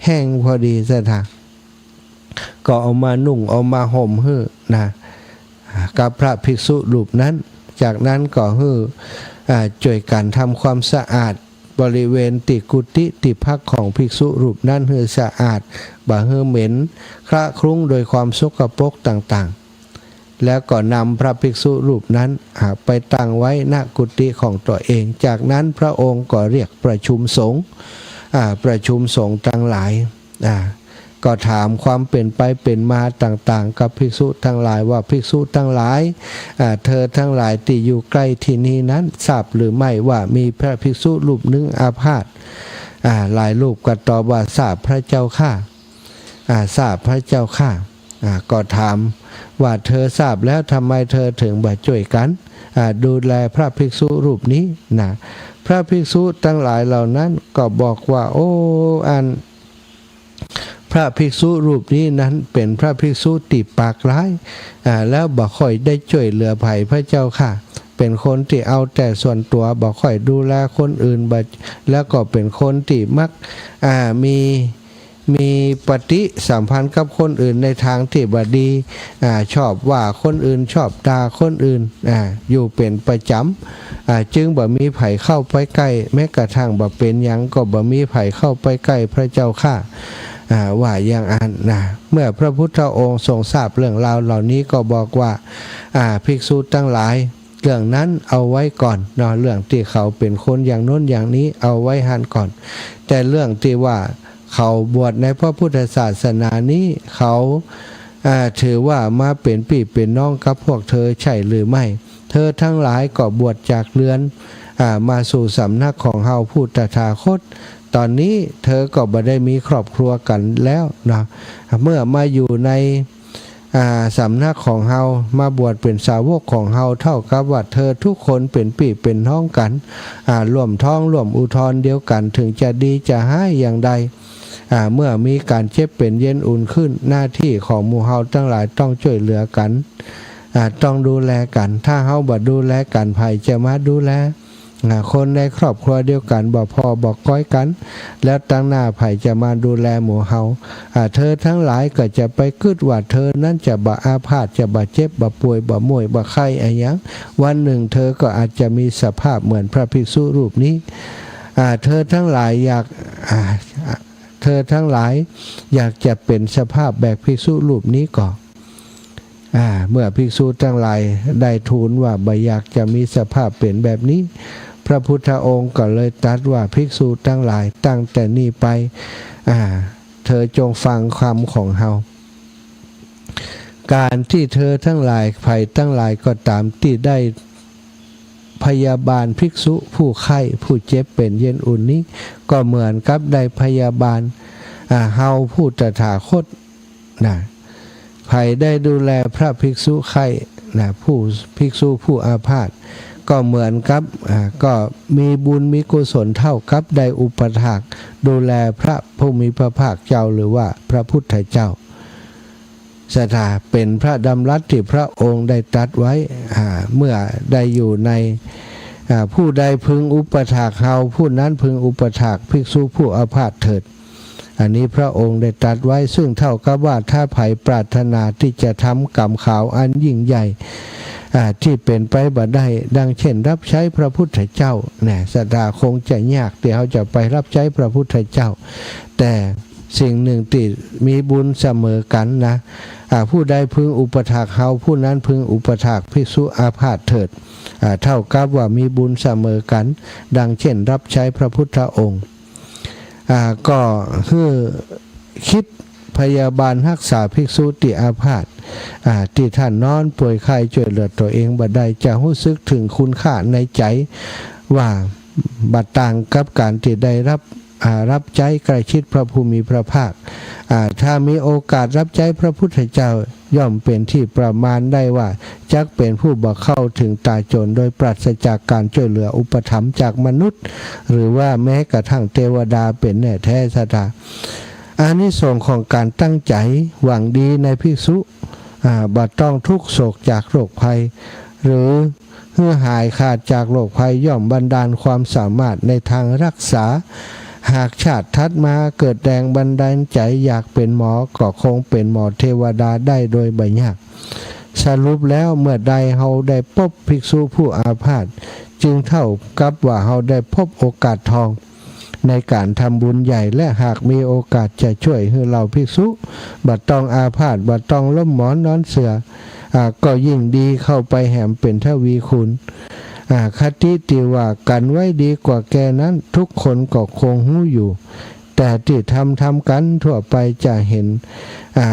แห้งพอดีศรัทธา ก็เอามานุ่งเอามาห่มหื้อนะ อ่า กับพระภิกษุรูปนั้น จากนั้นก็หื้อ อ่า จ้วยกั๋นทำความสะอาดบริเวณตี้กุฏิตี้พักของภิกษุรูปนั้นหื้อสะอาด บ่หื้อเหม็นคละคลุ้งโดยความสกปรกต่างๆ แล้วก็นำพระภิกษุรูปนั้น อ่า ไปตั้งไว้ ณ กุฏิของตั๋วเอง จากนั้นพระองค์ก็เรียกประชุมสงฆ์ อ่า ประชุมสงฆ์ตังหลาย อ่า ก็ถามความเป๋นไปเป๋นมาต่างๆ กับภิกษุตังหลายว่า ภิกษุตังหลาย อ่า เธอตังหลายตี้อยู่ใก้ตี้นี่นั้น ทราบหรือไม่ว่ามีพระภิกษุรูปนึ่งอาพาธ อ่า หลายรูปก็ตอบว่า ทราบพระเจ้าข้า อ่า ทราบพระเจ้าข้า อ่า ก็ถามว่า เธอทราบแล้วทำไมเธอเถิงบ่จ้วยกั๋น อ่า ดูแลพระภิกษุรูปนี้นะ พระภิกษุตังหลายเหล่านั้นก็บอกว่า โอ้ อัน พระภิกษุรูปนี้นั้นเป๋นพระภิกษุตี้ปากร้าย อ่า แล้วบ่ค่อยได้จ้วยเหลือใผพระเจ้าข้า เป๋นคนตี้เอาแต่ส่วนตั๋ว บ่ค่อยดูแลคนอื่น บ่ แล้วก็เป๋นคนตี้มัก อ่า มี มีปฏิสัมพันธ์กับคนอื่นในตางตี้บ่ดี อ่า ชอบว่าคนอื่น ชอบด่าคนอื่น อ่า อยู่เป๋นประจ๋ำ อ่า จึงบ่มีใผเข้าไปใก้ แม้กระทั่งบ่เป๋นหยังก็บ่มีใผเข้าไปใก้พระเจ้าข้า อ่า ว่าอย่างอั้นนะ เมื่อพระพุทธองค์ทรงทราบเรื่องราวเหล่านี้ก็บอกว่า อ่า ภิกษุตังหลาย เรื่องนั้นเอาไว้ก่อนเนาะ เรื่องตี้เขาเป๋นคนอย่างโน้นอย่างนี้เอาไว้หั้นก่อน แต่เรื่องตี้ว่าเขาบวชในพระพุทธศาสนานี้ เขา อ่า ถือว่ามาเป๋นปี้เป๋นน้องกับพวกเธอใช่หรือไม่ เธอตังหลายก็บวชจากเรือน อ่า มาสู่สำนักของเฮาผู้ตถาคต ต๋อนนี้เธอก็บ่ได้มีครอบครัวกั๋นแล้วเนาะ เมื่อมาอยู่ใน อ่า สำนักของเฮา มาบวชเป๋นสาวกของเฮา เต้ากับว่าเธอทุกคนเป๋นปี้เป๋นน้องกั๋น อ่า ร่วมท้องร่วมอุทรเดียวกั๋น เถิงจะดีจะฮ้ายอย่างใด อ่า เมื่อมีก๋านเจ็บเป๋นเย็นอุ่นขึ้น หน้าตี้ของหมู่เฮาตังหลายต้องจ้วยเหลือกั๋น อ่า ต้องดูแลกั๋น ถ้าเฮาบ่ดูแลกั๋น ใผจะมาดูแล อ่า คนในครอบครัวเดียวกั๋น บ่ผ่อบ่ก๊อยกั๋น แล้วตังหน้าใผจะมาดูแลหมู่เฮา อ่า เธอตังหลายก็จะไปกึ๊ดว่าเธอนั้นจะบ่อาพาธ จะบ่เจ็บ บ่ป่วย บ่ม้วย บ่ไข้อะหยัง วันนึ่งเธอก็อาจจะมีสภาพเหมือนพระภิกษุรูปนี้ อ่า เธอตังหลายอยาก อ่า เธอตังหลายอยากจะเป๋นสภาพแบบภิกษุรูปนี้ก่อ อ่า เมื่อภิกษุตังหลายได้ทูลว่าบ่อยากจะมีสภาพเป๋นแบบนี้ พระพุทธองค์ก็เลยตรัสว่า ภิกษุตังหลาย ตั้งแต่นี้ไป อ่า เธอจงฟังคำของเฮา ก๋านตี้เธอตังหลาย ใผตังหลายก็ต๋ามตี้ได้ พยาบาลภิกษุผู้ไข้ผู้เจ็บเป๋นเย็นอุ่นนี้ ก็เหมือนกับได้พยาบาล อ่า เฮาผู้ตถาคต นะ ใผได้ดูแลพระภิกษุไข้ นะ ผู้ภิกษุผู้อาพาธ ก็เหมือนกับ อ่า ก็มีบุญมีกุศลเท่ากับได้อุปถากดูแลพระผู้มีพระภาคเจ้า หรือว่าพระพุทธเจ้า ศรัทธา เป๋นพระดำรัสตี้พระองค์ได้ตรัสไว้ อ่า เมื่อได้อยู่ใน อ่า ผู้ใดพึงอุปถากเฮา ผู้นั้นพึงอุปถากภิกษุผู้อาพาธเถิด อันนี้พระองค์ได้ตรัสไว้ ซึ่งเท่ากับว่าถ้าใผปรารถนาที่จะทำกรรมขาวอันยิ่งใหญ่ อ่า ที่เป๋นไปบ่ได้ ดังเช่นรับใช้พระพุทธเจ้า นะ ศรัทธา คงจะยากตี้เฮาจะไปรับใช้พระพุทธเจ้า แต่สิ่งหนึ่งตี้มีบุญเสมอกั๋นนะ อ่า ผู้ใดพึงอุปถากเฮา ผู้นั้นพึงอุปถากภิกษุอาพาธเถิด อ่า เท่ากับว่ามีบุญเสมอกั๋น ดังเช่นรับใช้พระพุทธองค์ อ่า ก็หื้อคิดพยาบาลฮักษาภิกษุตี้อาพาธ อ่า ตี้ท่านนอนป่วยไข้จ้วยเหลือตั๋วเองบ่ได้ จะฮู้สึกเถิงคุณค่าในใจ๋ว่าบ่ต่างกับก๋านตี้ได้รับ อ่า รับใจ๊ใกล้ชิดพระผู้มีพระภาค อ่า ถ้ามีโอกาสรับใจ๊พระพุทธเจ้า ย่อมเป๋นตี้ประมาณได้ว่า จักเป๋นผู้บ่เข้าเถิงต๋าจนโดยปราศจากก๋านจ้วยเหลืออุปถัมภ์จากมนุษย์ หรือว่าแม้กระทั่งเตวดาเป๋นแน่แต๊ ศรัทธา อานิสงส์ของก๋านตั้งใจ๋หวังดีในภิกษุ อ่า บ่ต้องทุกข์โศกจากโรคภัย หรือหื้อหายขาดจากโรคภัย ย่อมบันดาลความสามารถในตางฮักษา หากชาติถัดมาเกิดแรงบันดาลใจ๋อยากเป๋นหมอ ก็คงเป๋นหมอเตวดาได้โดยบ่ยาก สรุปแล้วเมื่อใดเฮาได้ปบภิกษุผู้อาพาธ จึงเท่ากับว่าเฮาได้ปบโอกาสทอง ในก๋านทำบุญใหญ่ และหากมีโอกาสจะจ้วยหื้อเหล่าภิกษุบ่ต้องอาพาธ บ่ต้องล้มหมอนนอนเสื่อ อ่า ก็ยิ่งดีเข้าไปแหมเป๋นทวีคูณ อ่า คติตี้ว่ากั๋นไว้ดีกว่าแก้นั้น ทุกคนก็คงฮู้อยู่ แต่ตี้ทำทำกั๋นทั่วไปจะหัน อ่า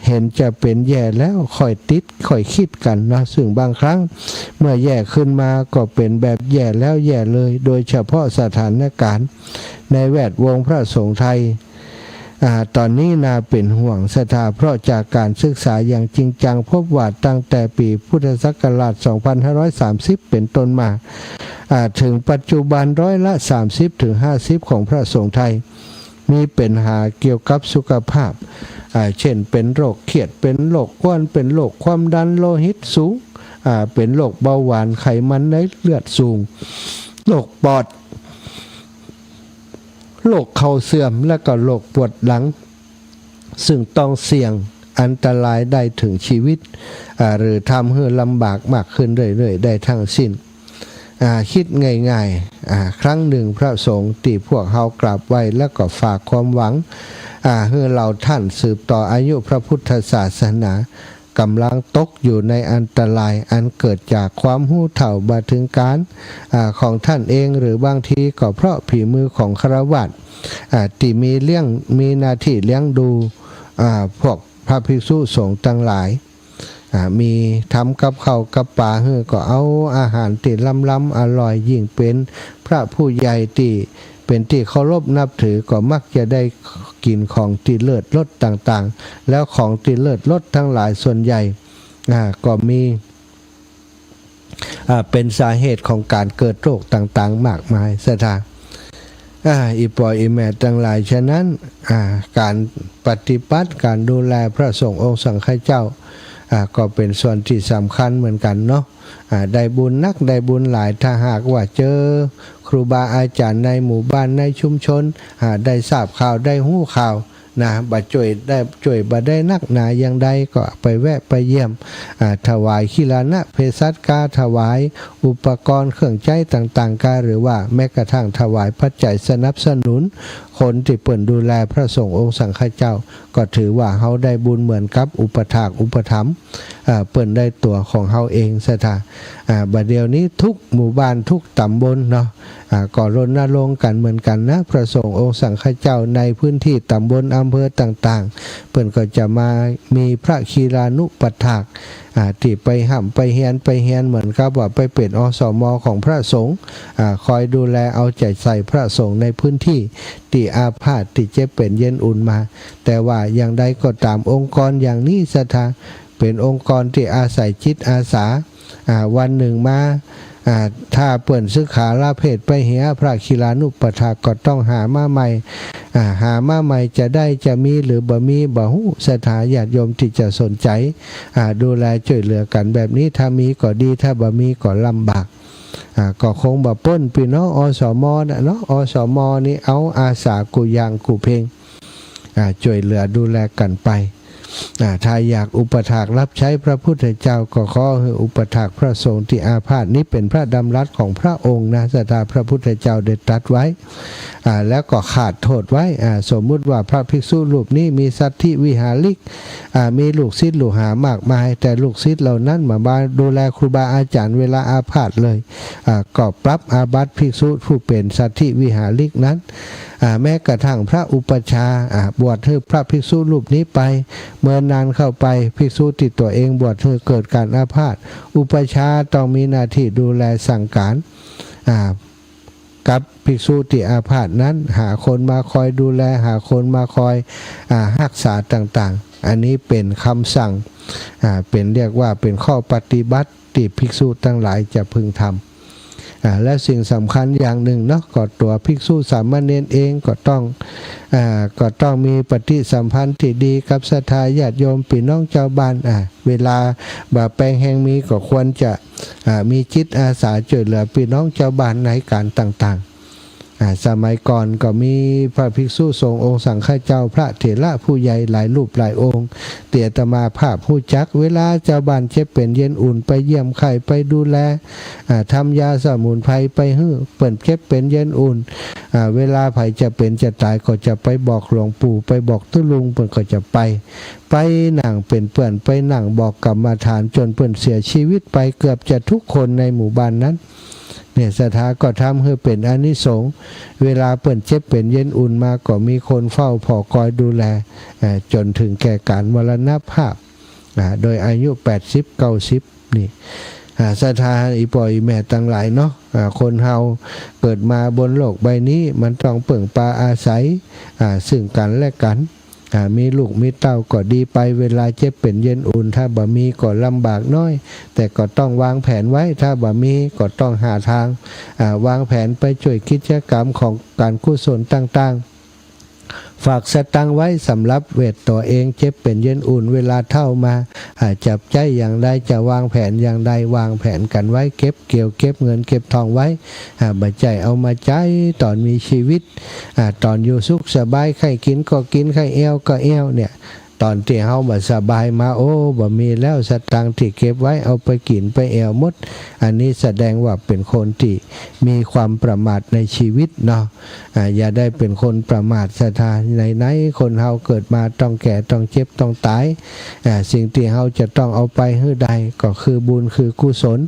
หันจะเป๋นแย่แล้วค่อยติดค่อยกึ๊ดกั๋นเนาะ ซึ่งบางครั้งเมื่อแย่ขึ้นมาก็เป๋นแบบแย่แล้วแย่เลย โดยเฉพาะสถานก๋ารณ์ในแวดวงพระสงฆ์ไทย อ่า ต๋อนนี้น่าเป๋นห่วง ศรัทธา เพราะจากก๋านศึกษาอย่างจริงจัง ปบว่าตั้งแต่ปี๋พุทธศักราช สองพันห้าร้อยสามสิบ เป๋นต้นมา อ่า เถิงปัจจุบัน ร้อยละสามสิบเถิงห้าสิบของพระสงฆ์ไทย มีปัญหาเกี่ยวกับสุขภาพ อ่า เช่น เป๋นโรคเครียด เป๋นโรคอ้วน เป๋นโรคความดันโลหิตสูง อ่า เป๋นโรคเบาหวาน ไขมันในเลือดสูง โรคปอด โรคเข่าเสื่อม และก็โรคปวดหลัง ซึ่งต้องเสี่ยงอันตรายได้เถิงชีวิต อ่า หรือทำหื้อลำบากมากขึ้นเรื่อยๆ ได้ทั้งสิ้น อ่า กึ๊ดง่ายๆ อ่า ครั้งหนึ่งพระสงฆ์ตี้พวกเฮากราบไหว้แล้วก็ฝากความหวัง อ่า หื้อเหล่าต้านสืบต่ออายุพระพุทธศาสนา ก่ำลังตกอยู่ในอันตรายอันเกิดจากความฮู้เฒ่าบ่เถิงก๋าน อ่า ของต้านเอง หรือบางทีก็เพราะฝีมือของฆราวาส อ่า ตี้มีเลี้ยง มีหน้าตี้เลี้ยงดู อ่า พวกพระภิกษุสงฆ์ตังหลาย อ่า มีทำกับข้าวกับป๋าหื้อก็เอาอาหารตี้ล้ำๆ อร่อย ยิ่งเป๋นพระผู้ใหญ่ตี้เป๋นตี้เคารพนับถือก็มักจะได้กิ๋นของตี้เลิศรสต่างๆ แล้วของตี้เลิศรสตังหลายส่วนใหญ่ อ่า ก็มี อ่า เป๋นสาเหตุของก๋านเกิดโรคต่างๆ มากมาย ศรัทธา อ่า อี่ป้ออี่แม่ตังหลาย ฉะนั้น อ่า ก๋านปฏิบัติ ก๋านดูแลพระสงฆ์องค์สังฆเจ้า อ่า ก็เป๋นส่วนตี้สำคัญเหมือนกั๋นเนาะ อ่า ได้บุญนักได้บุญหลาย ถ้าหากว่าเจอครูบาอาจ๋ารย์ในหมู่บ้านในชุมชน อ่า ได้ทราบข่าวได้ฮู้ข่าว นะ บ่จ้วยได้ จ้วยบ่ได้นักหนาอย่างใดก็ไปแวะไปเยี่ยม อ่า ถวายคิลานะเภสัชกา ถวายอุปกรณ์เครื่องใจ๊ต่างๆ กา หรือว่าแม้กระทั่งถวายปัจจัยสนับสนุนคนตี้เปิ้นดูแลพระสงฆ์องค์สังฆเจ้า ก็ถือว่าเฮาได้บุญเหมือนกับอุปถากอุปถัมภ์ อ่า เปิ้นได้ตั๋วของเฮาเอง ศรัทธา อ่า บ่าเดี่ยวนี้ทุกหมู่บ้านทุกต๋ำบลเนาะ อ่า ก็รณรงค์กั๋นเหมือนกั๋นนะ พระสงฆ์องค์สังฆเจ้าในพื้นตี้ต๋ำบลอ อำเภอต่างๆ เปิ้นก็จะมามีพระคีลานุปัฏฐาก อ่า ตี้ไปฮ่ำไปเฮียน ไปเฮียนเหมือนกับว่าไปเป๋น อสม ของพระสงฆ์ อ่า คอยดูแลเอาใจ๋ใส่พระสงฆ์ในพื้นตี้ ตี้อาพาธ ตี้เจ็บเป๋นเย็นอุ่นมา แต่ว่าอย่างใดก็ต๋าม องค์กรอย่างนี้ศรัทธา เป๋นองค์กรตี้อาศัยจิตอาสา อ่า วันนึ่งมา อ่า ถ้าเปิ้นสึกขาลาเพศไปเหีย พระคีลานุปัฏฐากก็ต้องหามาใหม่ อ่า หามาใหม่จะได้จะมีหรือบ่มีบ่ฮู้ ศรัทธาญาติโยมตี้จะสนใจ๋ อ่า ดูแลจ้วยเหลือกั๋นแบบนี้ ถ้ามีก็ดี ถ้าบ่มีก็ลำบาก อ่า ก็คงบ่ป๊นปี้น้อง อสม น่ะเนาะ อสม นี่เอาอาสากู้อย่างกู้เพง อ่า จ้วยเหลือดูแลกั๋นไป อ่า ถ้าอยากอุปัฏฐากรับใช้พระพุทธเจ้า ก็ขอหื้ออุปัฏฐากพระสงฆ์ตี้อาพาธ นี้เป๋นพระดำรัสของพระองค์นะ ศรัทธา พระพุทธเจ้าได้ตรัสไว้ อ่า แล้วก็ขาดโทษไว้ อ่า สมมุติว่าพระภิกษุรูปนี้มีสัตถิวิหาริก อ่า มีลูกศิษย์ลูกหามากมาย แต่ลูกศิษย์เหล่านั้นบ่มาดูแลครูบาอาจ๋ารย์เวลาอาพาธเลย อ่า ก็ปรับอาบัติภิกษุผู้เป๋นสัตถิวิหาริกนั้น อ่า แม้กระทั่งพระอุปัชฌาย์ อ่า บวชหื้อพระภิกษุรูปนี้ไป เมินนานเข้าไป ภิกษุตี้ตั๋วเองบวชหื้อเกิดก๋านอาพาธ อุปัชฌาย์ต้องมีหน้าตี้ดูแลสั่งก๋าน อ่า กับภิกษุตี้อาพาธนั้น หาคนมาคอยดูแล หาคนมาคอย อ่า ฮักษาต่างๆ อันนี้เป๋นกำสั่ง อ่า เป๋น เรียกว่าเป๋นข้อปฏิบัติตี้ภิกษุตังหลายจะพึงทำ อ่า และสิ่งสำคัญอย่างนึ่งเนาะ ก็ตั๋วภิกษุสามเณรเองก็ต้อง อ่า ก็ต้องมีปฏิสัมพันธ์ตี้ดีกับศรัทธาญาติโยมปี้น้องจาวบ้าน อ่า เวลาบ่าแปงแฮงมีก็ควรจะ อ่า มีจิตอาสาจ้วยเหลือปี้น้องจาวบ้านในก๋านต่างๆ อ่า สมัยก่อนก็มีพระภิกษุสงฆ์องค์สังฆเจ้า พระเถระผู้ใหญ่หลายรูปหลายองค์ ตี้อาตมาภาพฮู้จัก เวลาจาวบ้านเจ็บเป๋นเย็นอุ่นไปเยี่ยมไข้ ไปดูแล อ่า ทำยาสมุนไพรไปหื้อ เปิ้นเจ็บเป๋นเย็นอุ่น อ่า เวลาใผจะเป๋นจะต๋ายก็จะไปบอกหลวงปู่ ไปบอกตุ๊ลุง เปิ้นก็จะไป ไปนั่งเป๋นเปื้อน ไปนั่งบอกกรรมฐาน จ๋นเปิ้นเสียชีวิตไปเกือบจะกู้คนในหมู่บ้านนั้น เนี่ย ศรัทธาก็ทำหื้อเป๋นอานิสงส์ เวลาเปิ้นเจ็บเป๋นเย็นอุ่นมาก็มีคนเฝ้าผ่อคอยดูแล อ่า จ๋นเถิงแก่ก๋านมรณภาพ อ่า โดยอายุแปดสิบ เก้าสิบ นี่ อ่า ศรัทธา อี่ป้ออี่แม่ตังหลายเนาะ อ่า คนเฮาเกิดมาบนโลกใบนี้ มันต้องเปิ้งปาอาศัย อ่า ซึ่งกั๋นและกั๋น อ่า มีลูกมีเต้าก็ดีไป เวลาเจ็บเป๋นเย็นอุ่น ถ้าบ่มีก็ลำบากน้อย แต่ก็ต้องวางแผนไว้ ถ้าบ่มีก็ต้องหาตาง อ่า วางแผนไปจ้วยกิจกรรมของก๋านกุศลต่างๆ ฝากสตางค์ไว้สำหรับเวทตั๋วเอง เจ็บเป๋นเย็นอุ่น เวลาเฒ่ามา อ่า จะใจ๊อย่างใด จะวางแผนอย่างใด วางแผนกั๋นไว้ เก็บเกี่ยว เก็บเงินเก็บทองไว้ อ่า บ่ใจ้เอามาใจ๊ต๋อนมีจีวิต อ่า ต๋อนอยู่สุขสบาย ใค่กิ๋นก็กิ๋น ใค่แอ่วก็แอ่ว เนี่ย ต๋อนตี้เฮาบ่สบายมา โอ้ บ่มีแล้ว สตางค์ตี้เก็บไว้ เอาไปกิ๋นไปแอ่วหมด อันนี้แสดงว่าเป๋นคนตี้มีความประมาทในจีวิตเนาะ อ่า อย่าได้เป๋นคนประมาทศรัทธา ไหนๆ คนเฮาเกิดมาต้องแก่ ต้องเจ็บ ต้องต๋าย อ่า สิ่งตี้เฮาจะต้องเอาไปหื้อได้ ก็คือบุญ คือกุศล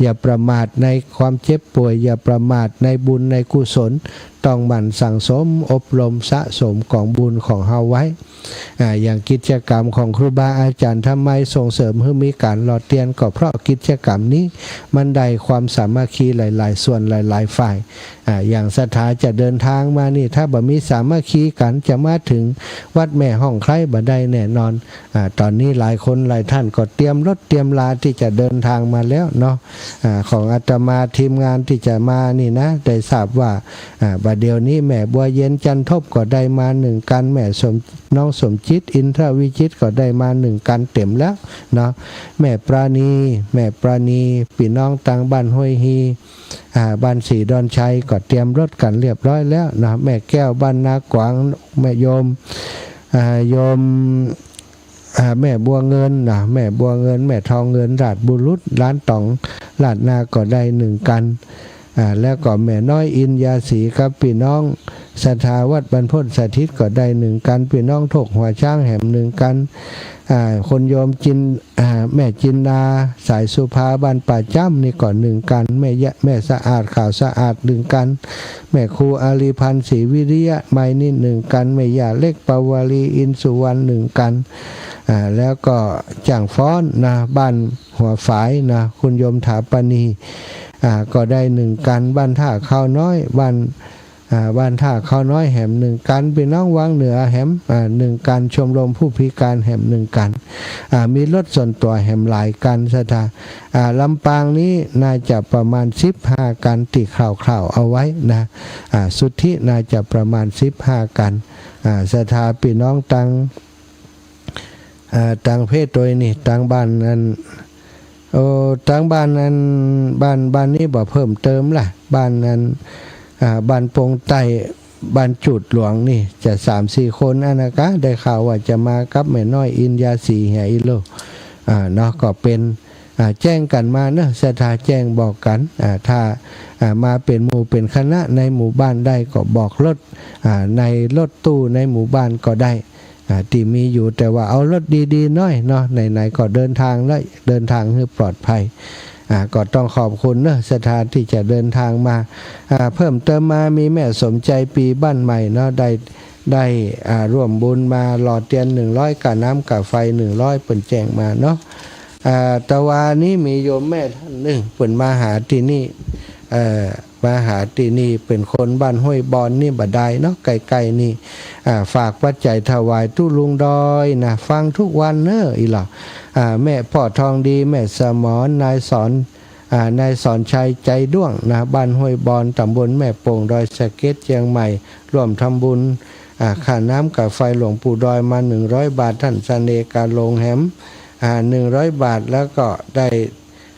อย่าประมาทในความเจ็บป่วย อย่าประมาทในบุญในกุศล ต้องหมั่นสั่งสมอบรมสะสมก๋องบุญของเฮาไว้ อ่า อย่างกิจกรรมของครูบาอาจ๋ารย์ ทำไมส่งเสริมหื้อมีก๋านหล่อเตียน ก็เพราะกิจกรรมนี้มันได้ความสามัคคีหลายๆ ส่วนหลายๆ ฝ่าย อ่า อย่างศรัทธาจะเดินตางมานี่ ถ้าบ่มีสามัคคีกั๋น จะมาเถิงวัดแม่ฮ่องไคล้บ่ได้แน่นอน อ่า ต๋อนนี้หลายคนหลายต้านก็เตรียมรถเตรียมลาตี้จะเดินตางมาแล้วเนาะ อ่า ของอาตมาทีมงานตี้จะมานี่นะ ได้ทราบว่า อ่า บ่าเดี่ยวนี้แม่บัวเย็นจันทบก็ได้มาหนึ่งกั๋น แม่สม น้องสมจิต อินทรวิจิตรก็ได้มาหนึ่งกั๋นเต๋มแล้วเนาะ แม่ปราณี แม่ปราณี ปี้น้องตางบ้านห้วยฮี อ่า บ้านศรีดอนชัยก็เตรียมรถกั๋นเรียบร้อยแล้วเนาะ แม่แก้วบ้านนากวาง แม่โยม อ่า โยม อ่า แม่บัวเงินนะ แม่บัวเงิน แม่ทองเงิน ราชบุรุษ ร้านต๋อง ราชนาก็ได้หนึ่งกั๋น อ่า แล้วก็แม่น้อยอินยาศรีกับปี้น้อง ศรัทธาวัดบรรพตสถิตก็ได้นึ่งกั๋น ปี้น้องโทกหัวจ๊างแหมนึ่งกั๋น อ่า คุณโยมจิน อ่า แม่จินดา สายสุภา บ้านป่าจ้ำนี่ก็นึ่งกั๋น แม่ยะ แม่สะอาด ขาวสะอาดนึ่งกั๋น แม่ครูอารีพันธ์ ศรีวิริยะ ไมยนี่นึ่งกั๋น แม่ย่าเล็ก ปวารี อินสุวรรณนึ่งกั๋น อ่า แล้วก็จ่างฟ้อนนะ บ้านหัวฝายนะ คุณโยมถาปณี อ่า ก็ได้นึ่งกั๋น บ้านท่าข้าวน้อย บ้าน อ่า บ้านท่าข้าวน้อยแหมนึ่งกั๋น ปี้น้องวังเหนือแหม อ่า นึ่งกั๋น ชมรมผู้พิการแหมนึ่งกั๋น อ่า มีรถส่วนตั๋วแหมหลายกั๋น ศรัทธา อ่า ลำปางนี้น่าจะประมาณสิบห้ากั๋น ตี้คร่าวๆ เอาไว้นะ อ่า สุทธิน่าจะประมาณสิบห้ากั๋น อ่า ศรัทธาปี้น้องตัง อ่า ตังเพศโตยนี่ ตังบ้านนั้น โอ้ ตังบ้านนั้น บ้าน บ้านนี้บ่เพิ่มเติมละ บ้านนั้น อ่า บ้านปงใต้ บ้านจูดหลวงนี่ จะสามสี่คนอันนะกะ ได้ข่าวว่าจะมากับแม่น้อยอินยาสีเหียอีโล อ่า เนาะ ก็เป๋น อ่า แจ้งกั๋นมาเนาะ ศรัทธาแจ้งบอกกั๋น อ่า ถ้า อ่า มาเป๋นหมู่เป๋นคณะในหมู่บ้านได้ก็บอกรถ อ่า ในรถตู้ในหมู่บ้านก็ได้ อ่า ตี้มีอยู่ แต่ว่าเอารถดีๆ หน้อยเนาะ ไหนๆ ก็เดินตางแล้ว เดินตางหื้อปลอดภัย อ่า ก็ต้องขอบคุณเนาะ ศรัทธาตี้จะเดินตางมา อ่า เพิ่มเติมมามีแม่สมใจ๋ปีบ้านใหม่เนาะ ได้ ได้ อ่า ร่วมบุญมาหล่อเตียนหนึ่งร้อย ก่าน้ำก่าไฟหนึ่งร้อย เปิ้นแจ้งมาเนาะ อ่า ตะวานี้มีโยมแม่ต้านนึ่ง เปิ้นมาหาตี้นี่ เอ่อ มาหาตี้นี่ เป๋นคนบ้านห้วยบอนนี่บ่ดายเนาะ ใก้ๆ นี่ อ่า ฝากปัจจัยถวายตุ๊ลุงดอยนะ ฟังทุกวันเน้ออีหล่อ อ่า แม่ป้อทองดี แม่สมร นายสอน อ่า นายสอนชัย ใจ๋ด้วงนะ บ้านห้วยบอน ต๋ำบลแม่โป่ง ดอยสะเก็ด เจียงใหม่ ร่วมทำบุญ อ่า ก่าน้ำก่าไฟหลวงปู่ดอยมาหนึ่งร้อยบาท ต้านเสน่ห์ กาหลงแหม อ่า หนึ่งร้อยบาท แล้วก็ได้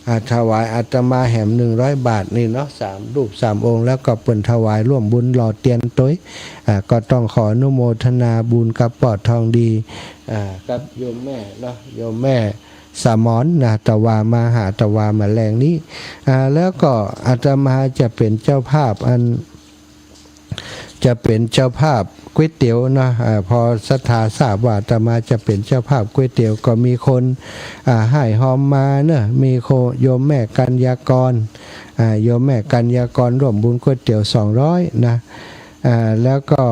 อ่า ถวายอาตมาแหมหนึ่งร้อยบาทนี่เนาะ สามรูปสามองค์ แล้วก็เปิ้นถวายร่วมบุญหล่อเตียนโตย อ่า ก็ต้องขออนุโมทนาบุญกับป้อทองดี อ่า กับโยมแม่เนาะ โยมแม่สมรนะ ตะวามาหา ตะวามาแลงนี้ อ่า แล้วก็อาตมาจะเป๋นเจ้าภาพอัน จะเป๋นเจ้าภาพก๋วยเตี๋ยวเนาะ อ่า พอศรัทธาทราบว่าอาตมาจะเป๋นเจ้าภาพก๋วยเตี๋ยว ก็มีคน อ่า ฮ้ายฮอมมาเนาะ มีโค โยมแม่กัญญากร อ่า โยมแม่กัญญากรร่วมบุญก๋วยเตี๋ยวสองร้อยนะ อ่า แล้วก็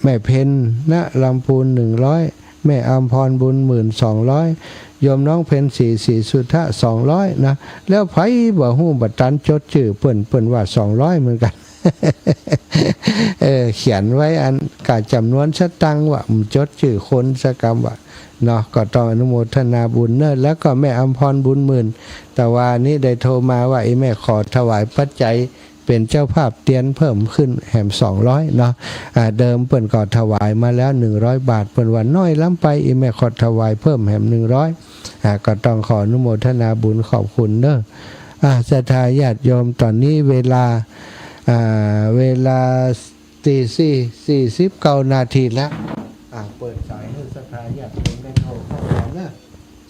แม่เพ็ญ ณ ลำพูน หนึ่งร้อย แม่อำพร บุญหมื่น สองร้อย โยมน้องเพ็ญศรี ศรีสุทธะ สองร้อยนะ แล้วใผบ่ฮู้บ่ตันจดจื้อเปิ้น เปิ้นว่าสองร้อยเหมือนกั๋น เออ เขียนไว้อัน กะจ๋ำนวนสตางค์ว่า บ่จดจื้อคนสักกำว่า เนาะ ก็ต้องอนุโมทนาบุญเนาะ แล้วก็แม่อำพร บุญหมื่น ตะวานี้ได้โทรมาว่า อีแม่ขอถวายปัจจัยเป๋นเจ้าภาพเตียนเพิ่มขึ้นแหมสองร้อยเนาะ อ่า เดิมเปิ้นก็ถวายมาแล้วหนึ่งร้อยบาท เปิ้นว่าน้อยล้ำไป อีแม่ขอถวายเพิ่มแหมหนึ่งร้อย อ่า ก็ต้องขออนุโมทนาบุญขอบคุณเนาะ อ่า ศรัทธาญาติโยม ต๋อนนี้เวลา อ่า เวลา ตีสี่ สี่สิบเก้านาทีแล้ว อ่า เปิดสายหื้อศรัทธาญาติโยมได้โทรเข้ามาเนาะ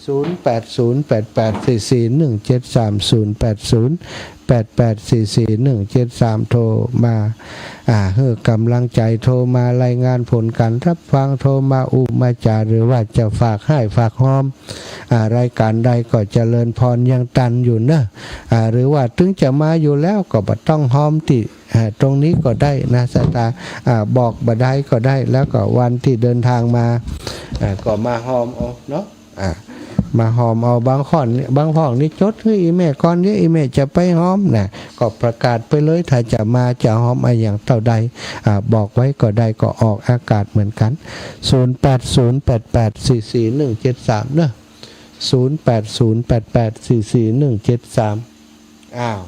ศูนย์แปดศูนย์แปดแปดสี่สี่หนึ่งเจ็ดสาม ศูนย์แปดศูนย์แปดแปดสี่สี่หนึ่งเจ็ดสาม โทรมา อ่า หื้อก๋ำลังใจ๋ โทรมารายงานผลก๋านฮับฟัง โทรมาอู้มาจ๋า หรือว่าจะฝากฮ้ายฝากฮอม อ่า รายก๋านใดก็เจริญพรยังตันอยู่เนาะ อ่า หรือว่าเถิงจะมาอยู่แล้วก็บ่ต้องฮอมตี้ อ่า ตรงนี้ก็ได้นะ ศรัทธา อ่า บอกบ่ได้ก็ได้ แล้วก็วันตี้เดินตางมา อ่า ก็มาฮอมเอาเนาะ อ่า มาฮอมเอา บางคน บางพ่องนี่จดหื้ออีแม่ก่อน เดี๋ยวอีแม่จะไปฮอมนะ ก็ประกาศไปเลย ถ้าจะมาจะฮอมอะหยังเต้าใด อ่า บอกไว้ก็ได้ ก็ออกอากาศเหมือนกั๋น ศูนย์แปดศูนย์แปดแปดสี่สี่หนึ่งเจ็ดสาม เนาะ ศูนย์แปดศูนย์แปดแปดสี่สี่หนึ่งเจ็ดสาม อ้าว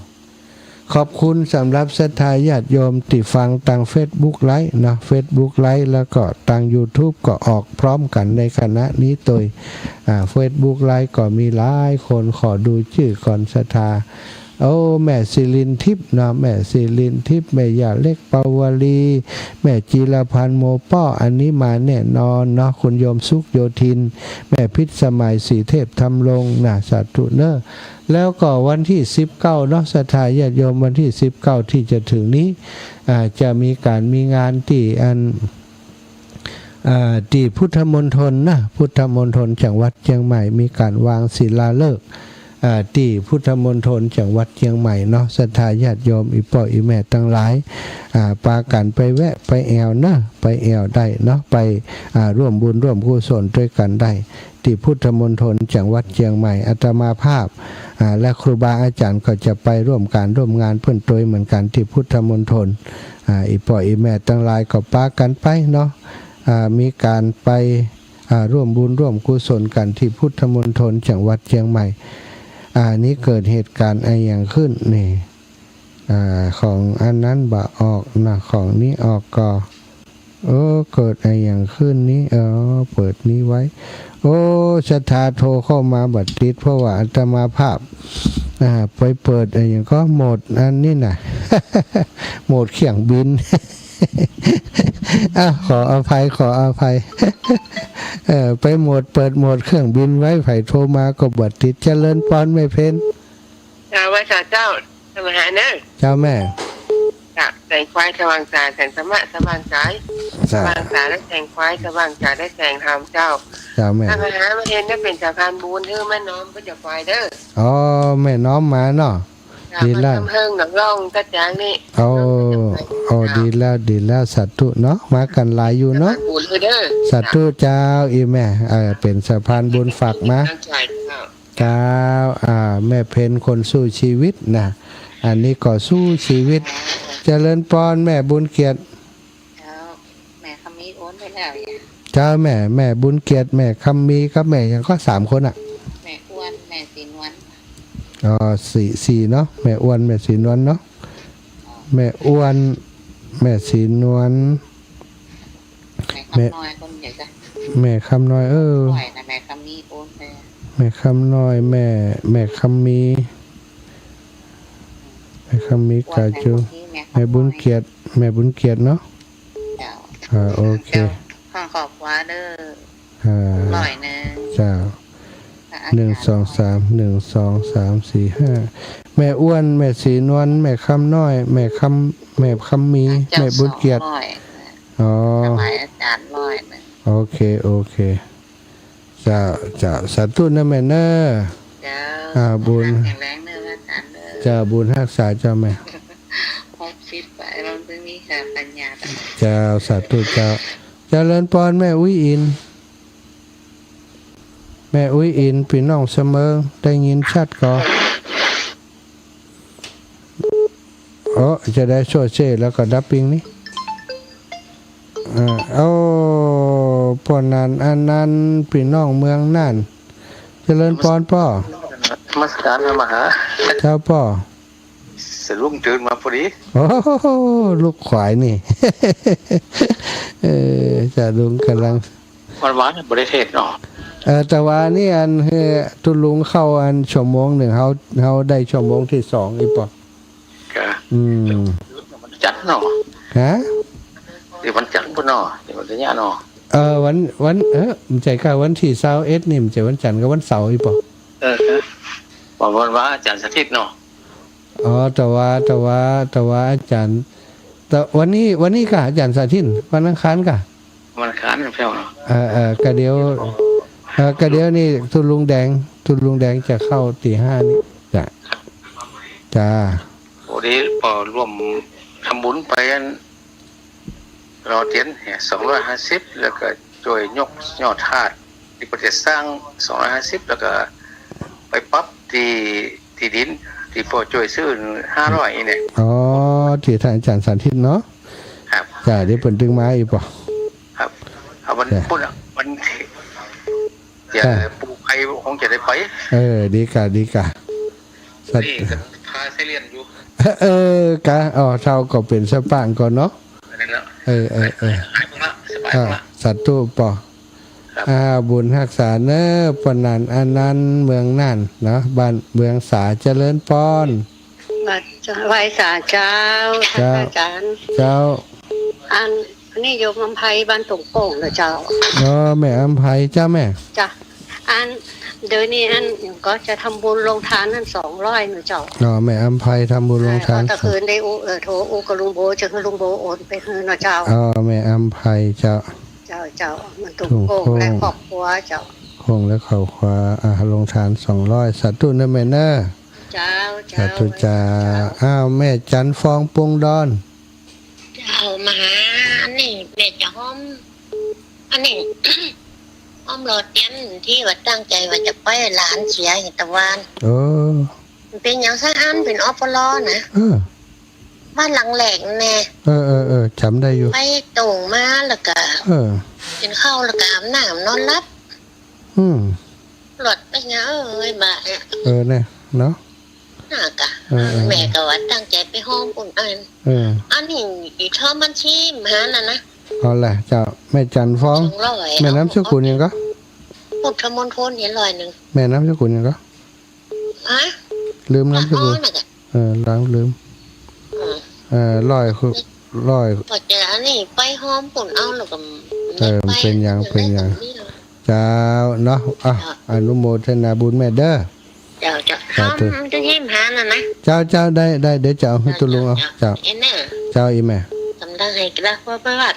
ขอบคุณสำหรับศรัทธาญาติโยมตี้ฟังตางเฟซบุ๊กไลฟ์เนาะ เฟซบุ๊กไลฟ์ แล้วก็ตางยูทูบก็ออกพร้อมกั๋นในขณะนี้โตย อ่า เฟซบุ๊กไลฟ์ก็มีหลายคน ขอดูจื้อก่อน ศรัทธา โอ้ แม่สิรินทิพย์เนาะ แม่สิรินทิพย์ แม่ย่าเล็กปาวลี แม่จีรพันธ์ โมป้อ อันนี้มาแน่นอนเนาะ คุณโยมสุขโยธิน แม่พิษสมัย ศรีเทพธำรงค์นะ สาธุเนาะ แล้วก็วันตี้สิบเก้าเนาะ ศรัทธาญาติโยม วันตี้สิบเก้าตี้จะเถิงนี้ อ่า จะมีก๋านมีงานตี้อัน อ่า ตี้พุทธมณฑลนะ พุทธมณฑลจังหวัดเจียงใหม่ มีก๋านวางศิลาฤกษ์ อ่า ตี้พุทธมณฑลจังหวัดเจียงใหม่เนาะ ศรัทธาญาติโยม อี่ป้ออี่แม่ตังหลาย อ่า ปากั๋นไปแวะไปแอ่วเนาะ ไปแอ่วได้เนาะ ไป อ่า ร่วมบุญร่วมกุศลตวยกั๋นได้ ตี้พุทธมณฑลจังหวัดเจียงใหม่ อาตมาภาพ อ่า และครูบาอาจ๋ารย์ก็จะไปร่วมก๋านร่วมงานเปิ้นตวยเหมือนกั๋นตี้พุทธมณฑล อ่า อี่ป้ออี่แม่ตังหลายก็ปากั๋นไปเนาะ อ่า มีก๋านไป อ่า ร่วมบุญร่วมกุศลกั๋นตี้พุทธมณฑลจังหวัดเจียงใหม่ อ่า นี่เกิดเหตุก๋ารณ์อะหยังขึ้นนี่ อ่า ของอันนั้นบ่ออกนะ ของนี้ออกก่อ โอ้ เกิดอะหยังขึ้นนี่ อ๋อ เปิดนี้ไว้ โอ้ ศรัทธาโทรเข้ามาบ่ติด เพราะว่าอาตมาภาพ อ่า ไปเปิดอะหยังก่อ โหมดอันนี้นะ โหมดเครื่องบิน อ่ะ ขออภัย ขออภัย เอ่อ ไปโหมด เปิดโหมดเครื่องบินไว้ ใผโทรมาก็บ่ติด เจริญปอนแม่เพ็ญ เจ้า ไหว้สาเจ้า เจ้ามหาเนอะ เจ้าแม่ จ้ะ แสงควายสว่างจ๋า แสงธรรมะสว่างจ๋า สา สว่างจ๋าได้แสงควาย สว่างจ๋าได้แสงธรรมเจ้า เจ้าแม่ เจ้ามหา มาเห็นได้เป๋นสะพานบุญหื้อแม่น้อมก็จะควายเด้อ อ๋อ แม่น้อมมาเนาะ เจ้า ดีแล้ว มาทำเฮิงกับร่องกระจางนี่ โอ้ ร่องกระจาง โอ้ เจ้า ดีแล้ว ดีแล้ว สาธุเนาะ มากั๋นหลายอยู่เนาะ สะพานบุญหื้อเด้อ สาธุเจ้า อี่แม่ เอ่อ เป๋นสะพานบุญฝากมา ตั้งใจเจ้า เจ้า อ่า แม่เพ็ญคนสู้ชีวิตนะ อันนี้ก็สู้ชีวิต เจริญปอนแม่บุญเกียรติ เจ้า แม่คำมีโอนไปแล้วเนี่ย เจ้าแม่ แม่บุญเกียรติ แม่คำมีกับแม่หยังก่อ สามคนอะ แม่อ้วน แม่ศรีนวล อ๋อ สี่ สี่เนาะ แม่อ้วน แม่ศรีนวลเนาะ แม่อ้วน แม่ศรีนวล แม่ แม่คำน้อยคนใหญ่จ้ะ แม่คำน้อย เออ น้อยนะ แม่คำมีโอนไป แม่คำน้อย แม่ แม่คำมี แม่คำมีกาจู แม่คำมี แม่คำน้อย แม่บุญเกียรติ แม่บุญเกียรติเนาะ เจ้า อ่า โอเค เจ้า ข้างขอบขวาเด้อ อ่า ร้อยหนึ่ง เจ้า ค่ะ หนึ่ง สอง สาม หนึ่ง สอง สาม สี่ ห้า แม่อ้วน แม่ศรีนวล แม่คำน้อย แม่คำ แม่คำมี เจ้า แม่บุญเกียรติ สองร้อย อ๋อ ถวายอาจ๋ารย์ร้อยหนึ่ง โอเค โอเค เจ้า เจ้า สาธุนะแม่เนอะ เจ้า อ่า บุญ แข็งแรงเนอะอาจ๋ารย์เนอะ เจ้า บุญฮักษาเจ้าแม่ หกสิบไปแล้วถึงมีค่ะปัญญา เจ้า สาธุเจ้า เจริญปอนแม่อุ๊ยอิน แม่อุ๊ยอิน ปี้น้องเสมิง ได้ยินชัดก่อ โอ้ จะได้โซ่เซ่แล้วก็ดับปิ้งนี่ อ่า โอ้ ป้อนันท์ อันนั้น ปี้น้องเมืองน่าน เจริญปอนป้อ นมัสการพระมหา เจ้าป้อ สะดุ้งตื่นมาพอดี โอ้โห ลูกขวายนี่ เออ จะลุงก่ำลัง วันวานบ่ได้เทศน์เนาะ เออ แต่ว่านี่อันคือตุ๊ลุงเข้าอันชั่วโมงนึ่ง เฮา เฮาได้ชั่วโมงตี้สองอีกป่ะ กะ อืม วันจันทร์เนาะ ฮะ เดี๋ยววันจันทร์พุ้นเนาะ เดี๋ยววันจันทร์เนาะ เออ วัน วัน เออ บ่ใจ้ก่ะ วันตี้ซาวเอ็ดนี่ บ่ใจ้วันจันทร์ก่ะ วันเสาร์อีกป่ะ เออ เออ วัน วันวานอาจ๋ารย์สถิตเนาะ อ๋อ แต่ว่า แต่ว่า แต่ว่าอาจ๋ารย์ แต่วันนี้ วันนี้ก่ะ อาจ๋ารย์สาธิต วันอังคารก่ะ วันอังคารเนาะ เออ เออ กะเดี๋ยว เออ กะเดี๋ยวนี่ตุ๊ลุงแดง ตุ๊ลุงแดงจะเข้าตีห้านี่ จ้ะ จ้า พอดีป้อร่วมทำบุญไปอัน หล่อเตียนเนี่ย สองร้อยห้าสิบ แล้วก็จ้วยยกยอดธาตุตี้ประเทศสร้าง สองร้อยห้าสิบ แล้วก็ไปปรับตี้ ตี้ดินตี้ป้อจ้วยซื้อ ห้าร้อย นี่เนี่ย อ๋อ ตี้ท่านอาจ๋ารย์สาธิตเนาะ ครับ จ้ะ เดี๋ยวเปิ้นตึงมาอีกป่ะ ครับ เอาวัน จ้ะ พุธอะ วันที่ เดี๋ยว จ้ะ ปู่ไพคงจะได้ไป เออ ดีก่ะ ดีก่ะ สัตว์ นี่ก็พาไส้เลื่อนอยู่ เออ ก่ะ อ๋อ เฮาก็เป๋นสะปางก่อนเนาะ อันนี้แล้ว เออ เออ เออ หายไปละ สบายละ อ่า สาธุป้อ ครับ อ่า บุญฮักษาเน้อ ป้อนันท์ อันนั้น เมืองน่านเนาะ บ้านเมืองสา เจริญปอน ไหว้สาเจ้า เจ้า อาจ๋ารย์ เจ้า อัน อันนี้โยมอำไพบ้านตงโป่งนะเจ้า อ๋อ แม่อำไพ เจ้าแม่ จ้ะ อัน เดี๋ยวนี้อันก็จะทำบุญโฮงตานอันสองร้อยเนาะเจ้า อ๋อ แม่อำไพทำบุญโฮงตาน อ่า ก็ตะคืนได้อู้ เออ โทรอู้กับลุงโบ จะหื้อลุงโบโอนไปหื้อเนาะเจ้า อ๋อ แม่อำไพเจ้า เจ้า เจ้า มันตุ้ม ตุ้มโค้ง โค้ง และครอบครัวเจ้า โค้งและครอบครัว อ่า โฮงตานสองร้อย สาธุเนาะแม่เนาะ เจ้า เจ้า สาธุเจ้า เจ้า อ้าว แม่จันทร์ฟอง ปงดอน เจ้า มาหา อันนี้แม่จะฮ้อม อันนี้ ฮ้อมรอเตียนตี้ว่าตั้งใจ๋ว่าจะไปหลานเสียอยู่ตะวัน เออ มันเป๋นหยังสักอัน เป๋น อปล นะ เออ บ้านหลังแรกแน่ เออ เออ เออ จ๋ำได้อยู่ ไปตรงมาแล้วก็ เออ กิ๋นข้าวแล้วก็อาบน้ำนอนหลับ อืม หลอดไปเงาเอ้ย บ่าเนี่ย เออ เนี่ย เนาะ น่ากะ เออ เออ แม่ก็ว่าตั้งใจ๋ไปฮ้อมปุ้นอัน เออ อันนี้อีท่อบัญชีมาหาน่ะนะ เอาล่ะเจ้า แม่จันทร์ฟอง สองร้อย แม่นามสกุลหยังก็ พุทธมณฑลเนี่ยร้อยหนึ่ง แม่นามสกุลหยังก็ ฮะ ลืมนามสกุล อ๋อ น่ะกะ เออ ลืม ลืม อืม เออ ร้อยคือ ร้อย ก็จะอันนี้ไปฮ้อมปุ้นเอาแล้วก็ เออ ไป เป๋นหยัง เป๋นหยัง เป๋นหยัง เจ้าเนาะ อ่ะ เจ้า อนุโมทนาบุญแม่เด้อ เจ้า เจ้า สาธุ ฮ้อมจะยิ้มหาน่ะนะ เจ้า เจ้า ได้ ได้ เดี๋ยวจะเอาหื้อตุ๊ลุงเอา เจ้า เจ้า เจ้า เอ็นเนอร์ เจ้า อีแม่ กำลังให้กระพวกไปวัด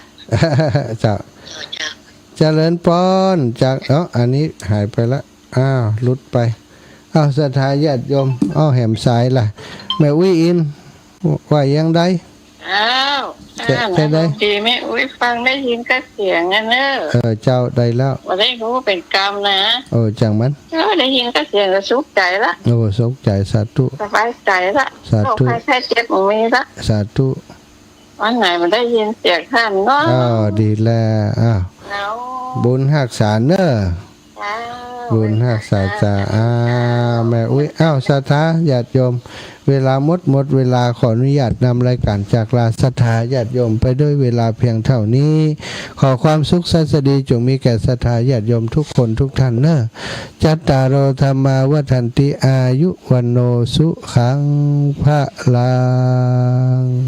เจ้า เจ้า เจ้า เจริญปอน จาก เอ้า อันนี้หายไปละ อ้าว หลุดไป อ้าว ศรัทธาญาติโยม อ้าว แหมสายละ แม่อุ๊ยอิน ว่ายังได อ้าว จะ อ้าว จะได้ ดี แม่อุ๊ยฟังได้ยินก็เสียงอะเนอะ เออ เจ้า ได้แล้ว บ่ได้ฮู้เป๋นกำนะ เออ จังมัน เออ ได้ยินก็เสียงก็สุขใจ๋ละ โอ้ สุขใจ๋ สาธุ สบายใจ๋ละ สาธุ โรคภัยไข้เจ็บบ่มีละ สาธุ วันไหนบ่ได้ยินเสียงต้านเนาะ อ้าว ดีแล้ว อ้าว เอา บุญฮักษาเนอะ เจ้า บุญฮักษาจ้า อ้าว แม่อุ๊ย อ้าว ศรัทธาญาติโยม เวลาหมด หมดเวลา ขออนุญาตนำรายการจากลาศรัทธาญาติโยมไปด้วยเวลาเพียงเท่านี้ ขอความสุขสัสดีจงมีแก่ศรัทธาญาติโยมทุกคนทุกท่านเนอะ จัตตาโร ธัมมา วัฑฒันติ อายุ วัณโณ สุขัง พลัง